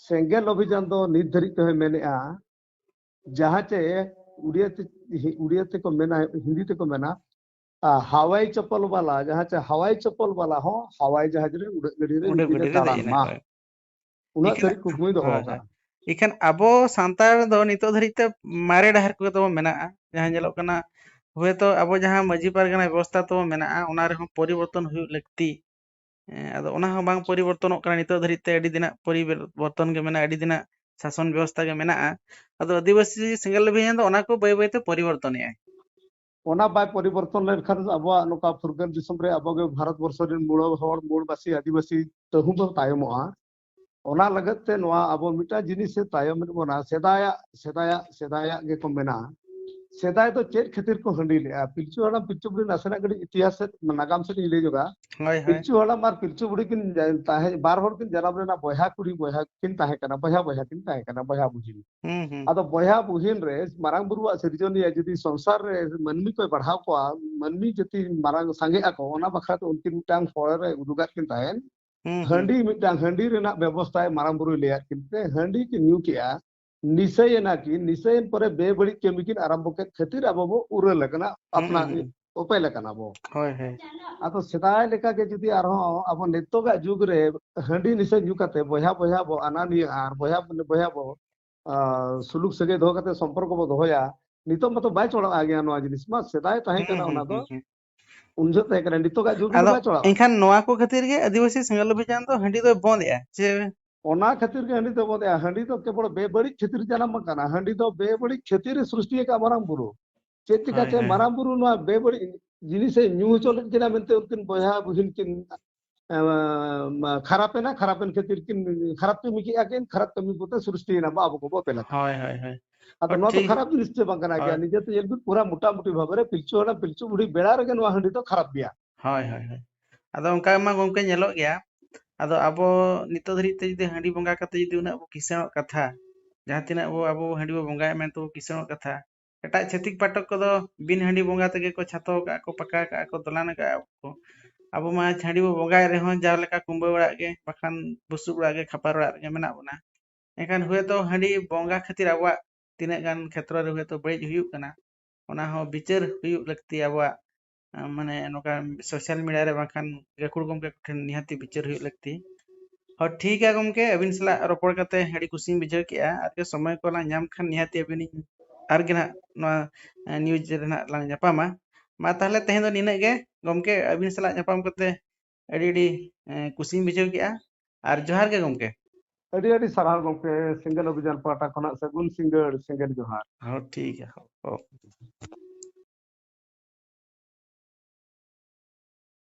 ᱥᱮᱸᱜᱮᱞ ᱚᱵᱷᱤᱡᱟᱱ ᱫᱚ ᱱᱤᱛ ᱫᱷᱟᱹᱨᱤᱡ ᱛᱮᱦᱚᱸᱭ ᱢᱮᱱᱮᱜᱼᱟ, ᱡᱟᱦᱟᱸ ᱪᱮ ᱩᱲᱤᱭᱟ ᱛᱮ, ᱩᱲᱤᱭᱟ ᱛᱮᱠᱚ ᱢᱮᱱᱟ, ᱦᱤᱱᱫᱤ ᱛᱮᱠᱚ ᱢᱮᱱᱟ, ᱟ, ᱦᱟᱣᱟᱭ ᱪᱚᱯᱚᱞ ᱵᱟᱞᱟ, ᱡᱟᱦᱟᱸ ᱪᱮ ᱦᱟᱣᱟᱭ ᱪᱚᱯᱚᱞ ᱵᱟᱞᱟ ᱦᱚᱸ ᱦᱟᱣᱟᱭ ᱡᱟᱦᱟᱡᱽ ᱨᱮ, ᱩᱰᱟᱹᱜ ᱜᱟᱹᱰᱤ ᱨᱮ ᱩᱰᱟᱹᱜ ᱩᱱᱠᱤᱱ ᱮ ᱜᱟᱹᱰᱤ ᱨᱮ ᱫᱟᱬᱟᱱ ᱫᱮᱡ ᱮᱱᱟ, ᱢᱟ᱾ ᱦᱳᱭ᱾ ᱩᱱᱟᱹᱜ ᱤᱠᱷᱟᱹᱱ, ᱫᱷᱟᱹᱨᱤᱡ ᱠᱩᱠᱢᱩᱭ ᱫᱚᱦᱚ ᱦᱳᱭ, ᱟᱠᱟᱫᱼᱟ᱾ ᱦᱳᱭ᱾ ᱤᱠᱷᱟᱹᱱ ᱟᱵᱚ ᱥᱟᱱᱛᱟᱲ ᱫᱚ ᱱᱤᱛᱚᱜ ᱫᱷᱟᱹᱨᱤᱡ ᱛᱮ ᱢᱟᱨᱮ ᱰᱟᱦᱟᱨ ᱠᱚᱜᱮ ᱛᱟᱵᱚ ᱢᱮᱱᱟᱜᱼᱟ᱾ ᱡᱟᱦᱟᱸ ᱧᱮᱞᱚᱜ ᱠᱟᱱᱟ, ᱦᱳᱭᱛᱳ ᱟᱵᱚ ᱡᱟᱦᱟᱸ ᱢᱟᱹᱡᱷᱤ ᱯᱟᱨᱜᱟᱱᱟ ᱵᱮᱵᱚᱥᱛᱷᱟ ᱛᱟᱵᱚ ᱢᱮᱱᱟᱜᱼᱟ, ᱚᱱᱟ ᱨᱮᱦᱚᱸ ᱯᱚᱨᱤᱵᱚᱨᱛᱚᱱ ᱦᱩᱭᱩᱜ ᱞᱟᱹᱠᱛᱤ᱾ ᱮᱸ, ᱟᱫᱚ ᱚᱱᱟ ᱦᱚᱸ ᱵᱟᱝ ᱯᱚᱨᱤᱵᱚᱨᱛᱚᱱᱚᱜ ᱠᱟᱱᱟ᱾ ᱱᱤᱛᱚᱜ ᱫᱷᱟᱹᱨᱤᱡ ᱛᱮ ᱟᱹᱰᱤ ᱫᱤᱱᱟᱜ ᱯᱚᱨᱤᱵᱚᱨᱛᱚᱱ ᱜᱮ ᱢᱮᱱᱟᱜᱼᱟ, ᱟᱹᱰᱤ ᱫᱤᱱᱟᱜ ᱥᱟᱥᱚᱱ ᱵᱮᱵᱚᱥᱛᱷᱟ ᱜᱮ ᱢᱮᱱᱟᱜᱼᱟ᱾ ᱟᱫᱚ ᱟᱹᱫᱤᱵᱟᱹᱥᱤ ᱥᱮᱸᱜᱮᱞ ᱚᱵᱷᱤᱡᱟᱱ ᱫᱚ ᱚᱱᱟ ᱠᱚ ᱵᱟᱹᱭ ᱵᱟᱹᱭ ᱛᱮ ᱯᱚᱨᱤᱵᱚᱨᱛᱚᱱᱮᱜᱼᱟᱭ᱾ ᱚᱱᱟ ᱵᱟᱭ ᱯᱚᱨᱤᱵᱚᱨᱛᱚᱱ ᱞᱮᱱᱠᱷᱟᱱ ᱟᱵᱚᱣᱟᱜ ᱱᱚᱝᱠᱟ ᱯᱷᱩᱨᱜᱟᱹᱞ ᱫᱤᱥᱚᱢ ᱨᱮ ᱟᱵᱚ ᱜᱮ ᱵᱷᱟᱨᱚᱛ ᱵᱚᱨᱥᱚ ᱨᱮᱱ ᱢᱩᱲ ᱦᱚᱲ, ᱢᱩᱲ ᱵᱟᱹᱥᱤ ᱟᱹᱫᱤᱵᱟᱹᱥᱤ ᱛᱟᱹᱦᱩ ᱵᱚ ᱛᱟᱭᱚᱢᱚᱜᱼᱟ᱾ ᱚᱱᱟ ᱞᱟᱹᱜᱤᱫ ᱛᱮ ᱱᱚᱣᱟ ᱟᱵᱚ ᱢᱤᱫᱴᱟᱝ ᱡᱤᱱᱤᱥ ᱮ ᱛᱟᱭᱚᱢᱮᱫ ᱵᱚᱱᱟ, ᱥᱮᱫᱟᱭᱟᱜ, ᱥᱮᱫᱟᱭᱟᱜ, ᱥᱮᱫᱟᱭᱟᱜ ᱜᱮᱠᱚ ᱢᱮᱱᱟ, ᱥᱮᱫᱟᱭ ᱫᱚ ᱪᱮᱫ ᱠᱷᱟᱹᱛᱤᱨ ᱠᱚ ᱦᱟᱺᱰᱤ ᱞᱮᱜᱼᱟ? ᱯᱤᱞᱪᱩ ᱦᱟᱲᱟᱢ ᱯᱤᱞᱪᱩ ᱵᱩᱲᱦᱤ ᱱᱟᱥᱮᱱᱟᱜ ᱠᱟᱹᱴᱤᱡ ᱤᱛᱤᱦᱟᱥ ᱥᱮᱫ, ᱱᱟᱜᱟᱢ ᱥᱮᱫ ᱤᱧ ᱞᱟᱹᱭ ᱧᱚᱜᱟ᱾ ᱦᱳᱭ, ᱦᱳᱭ᱾ ᱯᱤᱞᱪᱩ ᱦᱟᱲᱟᱢ ᱟᱨ ᱯᱤᱞᱪᱩ ᱵᱩᱲᱦᱤ ᱠᱤᱱ ᱡᱟ-, ᱛᱟᱦᱮᱸ, ᱵᱟᱨ ᱦᱚᱲ ᱠᱤᱱ ᱡᱟᱱᱟᱢ ᱞᱮᱱᱟ, ᱵᱚᱭᱦᱟ ᱠᱩᱲᱤ ᱵᱚᱭᱦᱟ ᱠᱤᱱ ᱛᱟᱦᱮᱸ ᱠᱟᱱᱟ, ᱵᱚᱭᱦᱟ ᱵᱚᱭᱦᱟ ᱠᱤᱱ ᱛᱟᱦᱮᱸ ᱠᱟᱱᱟ, ᱵᱚᱭᱦᱟ ᱵᱩᱦᱤᱱ᱾ ᱦᱩᱸ, ᱦᱩᱸ᱾ ᱟᱫᱚ ᱵᱚᱭᱦᱟ ᱵᱩᱦᱤᱱ ᱨᱮ ᱢᱟᱨᱟᱝ ᱵᱩᱨᱩᱣᱟᱜ ᱥᱤᱨᱡᱚᱱᱤᱭᱟᱹ ᱡᱩᱫᱤ ᱥᱚᱝᱥᱟᱨ ᱨᱮ ᱢᱟᱹᱱᱢᱤ ᱠᱚᱭ ᱵᱟᱲᱦᱟᱣ ᱠᱚᱣᱟ, ᱢᱟᱹᱱᱢᱤ ᱡᱟᱹᱛᱤ ᱢᱟᱨᱟᱝ ᱥᱟᱸᱜᱮᱜ ᱟᱠᱚ, ᱚᱱᱟ ᱵᱟᱠᱷᱨᱟ ᱛᱮ ᱩᱱᱠᱤᱱ ᱢᱤᱫᱴᱟᱝ ᱯᱷᱚᱲ ᱨᱮ ᱩᱫᱩᱜᱟᱫ ᱠᱤᱱ ᱛᱟᱦᱮᱸᱱ᱾ ᱦᱩᱸ, ᱦᱩᱸ᱾ ᱦᱟᱺᱰᱤ ᱢᱤᱫᱴᱟᱝ, ᱦᱟᱺᱰᱤ ᱨᱮᱱᱟᱜ ᱵᱮᱵᱚᱥᱛᱷᱟᱭ ᱢᱟᱨᱟᱝ ᱵᱩᱨᱩᱭ ᱞᱟᱹᱭᱟᱫ ᱠᱤᱱ ᱛᱮ, ᱦᱟᱺᱰᱤ ᱠᱤᱱ ᱧᱩ ᱠᱮᱜᱼᱟ, ᱱᱤᱥᱟᱹᱭᱮᱱᱟ ᱠᱤᱱ, ᱱᱤᱥᱟᱹᱭᱮᱱ ᱯᱚᱨᱮ ᱵᱮᱵᱟᱹᱲᱤᱡ ᱠᱟᱹᱢᱤ ᱠᱤᱱ ᱟᱨᱟᱢᱵᱚ ᱠᱮᱫ ᱠᱷᱟᱹᱛᱤᱨ ᱟᱵᱚ ᱵᱚ ᱩᱨᱟᱹᱞ ᱟᱠᱟᱱᱟ, ᱦᱩᱸ, ᱟᱯᱱᱟᱨ ᱦᱩᱸ᱾ ᱚᱯᱮᱞ ᱟᱠᱟᱱᱟ ᱵᱚ᱾ ᱦᱳᱭ, ᱦᱳᱭ᱾ ᱟᱫᱚ ᱥᱮᱫᱟᱭ ᱞᱮᱠᱟ ᱜᱮ ᱡᱩᱫᱤ ᱟᱨᱦᱚᱸ ᱟᱵᱚ ᱱᱤᱛᱚᱜᱟᱜ ᱡᱩᱜᱽ ᱨᱮ ᱦᱟᱺᱰᱤ ᱱᱤᱥᱟᱹ ᱧᱩ ᱠᱟᱛᱮ ᱵᱚᱭᱦᱟ ᱵᱚᱭᱦᱟ ᱵᱚ ᱟᱱᱟᱱᱤᱭᱟᱹ ᱟᱨ ᱵᱚᱭᱦᱟ ᱵᱚᱭᱦᱟ ᱵᱚ, ᱟ, ᱥᱩᱞᱩᱠ ᱥᱟᱹᱜᱟᱹᱭ ᱫᱚᱦᱚ ᱠᱟᱛᱮ ᱥᱚᱢᱯᱚᱨᱠᱚ ᱵᱚ ᱫᱚᱦᱚᱭᱟ, ᱱᱤᱛᱚᱜ ᱢᱟᱛᱚ ᱵᱟᱭ ᱪᱚᱞᱚᱜᱼᱟ ᱜᱮᱭᱟ ᱱᱚᱣᱟ ᱡᱤᱱᱤᱥ ᱢᱟ᱾ ᱥᱮᱫᱟᱭ ᱛᱟᱦᱮᱸ ᱦᱩᱸ, ᱠᱟᱱᱟ ᱦᱩᱸ, ᱚᱱᱟ ᱫᱚ, ᱦᱩᱸ, ᱦᱩᱸ᱾ ᱩᱱ ᱡᱚᱦᱚᱜ ᱛᱟᱦᱮᱸ ᱠᱟᱱᱟ, ᱱᱤᱛᱚᱜᱟᱜ ᱡᱩᱜᱽ ᱨᱮ ᱟᱫᱚ ᱵᱟᱭ ᱪᱚᱞᱚᱜᱼᱟ᱾ ᱮᱱᱠᱷᱟᱱ ᱱᱚᱣᱟ ᱠᱚ ᱠᱷᱟᱹᱛᱤᱨ ᱜᱮ ᱟᱹᱫᱤᱵᱟᱹᱥᱤ ᱥᱮᱸᱜᱮᱞ ᱚᱵᱷᱤᱡᱟᱱ ᱫᱚ ᱦᱟᱺᱰᱤ ᱫᱚᱭ ᱵᱚᱸᱫᱮᱜᱼᱟ, ᱪᱮ? ᱚᱱᱟ ᱠᱷᱟᱹᱛᱤᱨ ᱜᱮ ᱦᱟᱺᱰᱤ ᱫᱚ ᱵᱚᱸᱫᱮᱜᱼᱟ᱾ ᱦᱟᱺᱰᱤ ᱫᱚ ᱠᱮᱵᱚᱞ ᱵᱮᱵᱟᱹᱲᱤᱡ ᱠᱷᱟᱹᱛᱤᱨ ᱡᱟᱱᱟᱢ ᱟᱠᱟᱱᱟ᱾ ᱦᱟᱺᱰᱤ ᱫᱚ ᱵᱮᱵᱟᱹᱲᱤᱡ ᱠᱷᱟᱹᱛᱤᱨ ᱮ ᱥᱨᱤᱥᱴᱤ ᱟᱠᱟᱫ ᱢᱟᱨᱟᱝ ᱵᱩᱨᱩ᱾ ᱪᱮᱫ ᱦᱳᱭ, ᱪᱤᱠᱟᱹᱛᱮ ᱦᱳᱭ᱾ ᱢᱟᱨᱟᱝ ᱵᱩᱨᱩ ᱱᱚᱣᱟ ᱵᱮᱵᱟᱹᱲᱤᱡ ᱡᱤᱱᱤᱥᱮ ᱧᱩ ᱦᱚᱪᱚ ᱞᱮᱫ ᱠᱤᱱᱟ ᱢᱮᱱᱛᱮ ᱩᱱᱠᱤᱱ ᱵᱚᱭᱦᱟ ᱵᱩᱦᱤᱱ ᱠᱤᱱ, ᱮ, ᱠᱷᱟᱨᱟᱯ ᱮᱱᱟ, ᱠᱷᱟᱨᱟᱯ ᱮᱱ ᱠᱷᱟᱹᱛᱤᱨ ᱠᱤᱱ, ᱠᱷᱟᱨᱟᱯ ᱠᱟᱹᱢᱤ ᱠᱮᱜᱼᱟ ᱠᱤᱱ, ᱠᱷᱟᱨᱟᱯ ᱠᱟᱹᱢᱤ ᱠᱚᱛᱮ ᱥᱨᱤᱥᱴᱤ ᱮᱱᱟ, ᱟᱵᱚ ᱠᱚ ᱵᱚ ᱚᱯᱮᱞ ᱟᱠᱟᱱᱟ᱾ ᱦᱳᱭ, ᱦᱳᱭ, ᱦᱳᱭ᱾ ᱟᱫᱚ ᱦᱳᱭ, ᱱᱚᱣᱟ ᱫᱚ ᱴᱷᱤᱠ᱾ ᱠᱷᱟᱨᱟᱯ ᱡᱤᱱᱤᱥ ᱪᱮ ᱵᱟᱝ ᱠᱟᱱᱟ ᱜᱮᱭᱟ? ᱦᱳᱭ᱾ ᱱᱤᱡᱮ ᱛᱮ ᱧᱮᱞ ᱵᱤᱱ, ᱯᱩᱨᱟ ᱢᱚᱴᱟᱢᱩᱴᱤ ᱵᱷᱟᱵᱮ ᱨᱮ ᱯᱤᱞᱪᱩ ᱦᱟᱲᱟᱢ ᱯᱤᱞᱪᱩ ᱵᱩᱲᱦᱤ ᱵᱮᱲᱟ ᱨᱮᱜᱮ ᱱᱚᱣᱟ ᱦᱟᱺᱰᱤ ᱫᱚ ᱠᱷᱟᱨᱟᱯ ᱜᱮᱭᱟ᱾ ᱦᱳᱭ, ᱦᱳᱭ, ᱦᱳᱭ᱾ ᱟᱫᱚ ᱚᱱᱠᱟ ᱢᱟ ᱜᱚᱢᱠᱮ ᱧᱮᱞᱚᱜ ᱜᱮᱭᱟ᱾ ᱟᱫᱚ ᱟᱵᱚ ᱱᱤᱛᱚᱜ ᱫᱷᱟᱹᱨᱤᱡ ᱛᱮ ᱡᱩᱫᱤ ᱦᱟᱺᱰᱤ ᱵᱚᱸᱜᱟ ᱠᱟᱛᱮ ᱡᱩᱫᱤ ᱩᱱᱟᱹᱜ ᱵᱚ ᱠᱤᱥᱟᱹᱬᱚᱜ ᱠᱟᱛᱷᱟ, ᱡᱟᱦᱟᱸ ᱛᱤᱱᱟᱹᱜ ᱵᱚ, ᱟᱵᱚ ᱦᱟᱺᱰᱤ ᱵᱚ ᱵᱚᱸᱜᱟᱭᱮᱫ ᱢᱮᱱᱛᱮ ᱵᱚ ᱠᱤᱥᱟᱹᱬᱚᱜ ᱠᱟᱛᱷᱟ, ᱮᱴᱟᱜ ᱪᱷᱟᱹᱛᱤᱠ ᱯᱟᱴᱚᱠ ᱠᱚᱫᱚ ᱵᱤᱱ ᱦᱟᱺᱰᱤ ᱵᱚᱸᱜᱟ ᱛᱮᱜᱮ ᱠᱚ ᱪᱷᱟᱛᱚ ᱠᱟᱜᱼᱟ ᱠᱚ, ᱯᱟᱠᱟ ᱠᱟᱜᱼᱟ ᱠᱚ, ᱫᱚᱞᱟᱱ ᱠᱟᱜᱼᱟ ᱠᱚ᱾ ᱟᱵᱚ ᱢᱟ ᱦᱟᱺᱰᱤ ᱵᱚ ᱵᱚᱸᱜᱟᱭ ᱨᱮᱦᱚᱸ ᱡᱟᱦᱟᱸ ᱞᱮᱠᱟ ᱠᱩᱢᱵᱟᱹ ᱚᱲᱟᱜ ᱜᱮ, ᱵᱟᱠᱷᱟᱱ ᱵᱩᱥᱩᱵ ᱚᱲᱟᱜ ᱜᱮ, ᱠᱷᱟᱯᱟᱨ ᱚᱲᱟᱜ ᱨᱮᱜᱮ ᱢᱮᱱᱟᱜ ᱵᱚᱱᱟ᱾ ᱮᱱᱠᱷᱟᱱ ᱦᱚᱭᱛᱳ ᱦᱟᱺᱰᱤ ᱵᱚᱸᱜᱟ ᱠᱷᱟᱹᱛᱤᱨ ᱟᱵᱚᱣᱟᱜ ᱛᱤᱱᱟᱹᱜ ᱜᱟᱱ ᱠᱷᱮᱛᱨᱚ ᱨᱮ ᱦᱚᱭᱛᱳ ᱵᱟᱹᱲᱤᱡ ᱦᱩᱭᱩᱜ ᱠᱟᱱᱟ, ᱚᱱᱟ ᱦᱚᱸ ᱵᱤᱪᱟᱹᱨ ᱦᱩᱭᱩᱜ ᱞᱟᱹᱠᱛᱤ ᱟᱵᱚᱣᱟᱜ, ᱟᱸ, ᱢᱟᱱᱮ ᱱᱚᱝᱠᱟ social media ᱨᱮ ᱵᱟᱝᱠᱷᱟᱱ ᱜᱟᱹᱠᱷᱩᱲ ᱜᱚᱢᱠᱮ ᱠᱚᱴᱷᱮᱱ ᱱᱤᱦᱟᱹᱛᱤ ᱵᱤᱪᱟᱹᱨ ᱦᱩᱭᱩᱜ ᱞᱟᱹᱠᱛᱤ᱾ ᱦᱚᱸ, ᱴᱷᱤᱠ ᱜᱮᱭᱟ ᱜᱚᱢᱠᱮ, ᱟᱹᱵᱤᱱ ᱥᱟᱞᱟᱜ ᱨᱚᱯᱚᱲ ᱠᱟᱛᱮ ᱟᱹᱰᱤ ᱠᱩᱥᱤᱧ ᱵᱩᱡᱷᱟᱹᱣ ᱠᱮᱜᱼᱟ᱾ ᱟᱨ ᱜᱮ ᱥᱚᱢᱚᱭ ᱠᱚ ᱞᱟᱝ ᱧᱟᱢ ᱠᱷᱟᱱ ᱱᱤᱦᱟᱹᱛᱤ ᱟᱹᱵᱤᱱᱤᱧ ᱟᱨ ᱜᱮ ᱱᱟᱦᱟᱜ ᱱᱚᱣᱟ, ᱮᱸ, news ᱨᱮ ᱱᱟᱦᱟᱜ ᱞᱟᱝ ᱧᱟᱯᱟᱢᱟ᱾ ᱢᱟ ᱛᱟᱦᱚᱞᱮ ᱛᱮᱦᱮᱧ ᱫᱚ ᱱᱤᱱᱟᱹᱜ ᱜᱮ ᱜᱚᱢᱠᱮ, ᱟᱹᱵᱤᱱ ᱥᱟᱞᱟᱜ ᱧᱟᱯᱟᱢ ᱠᱟᱛᱮ ᱟᱹᱰᱤ ᱟᱹᱰᱤ, ᱮᱸ, ᱠᱩᱥᱤᱧ ᱵᱩᱡᱷᱟᱹᱣ ᱠᱮᱜᱼᱟ᱾ ᱟᱨ ᱡᱚᱦᱟᱨ ᱜᱮ ᱜᱚᱢᱠᱮ᱾ ᱟᱹᱰᱤ ᱟᱹᱰᱤ ᱥᱟᱨᱦᱟᱣ ᱜᱚᱢᱠᱮ, ᱥᱮᱸᱜᱮᱞ ᱚᱵᱷᱤᱡᱟᱱ ᱯᱟᱦᱴᱟ ᱠᱷᱚᱱᱟᱜ ᱥᱟᱹᱜᱩᱱ ᱥᱤᱸᱜᱟᱹᱲ, ᱥᱮᱸᱜᱮᱞ ᱡᱚᱦᱟᱨ᱾ ᱦᱚᱸ, ᱴᱷᱤᱠ ᱜᱮᱭᱟ᱾ ᱦᱚᱸ, ᱦᱚᱸ᱾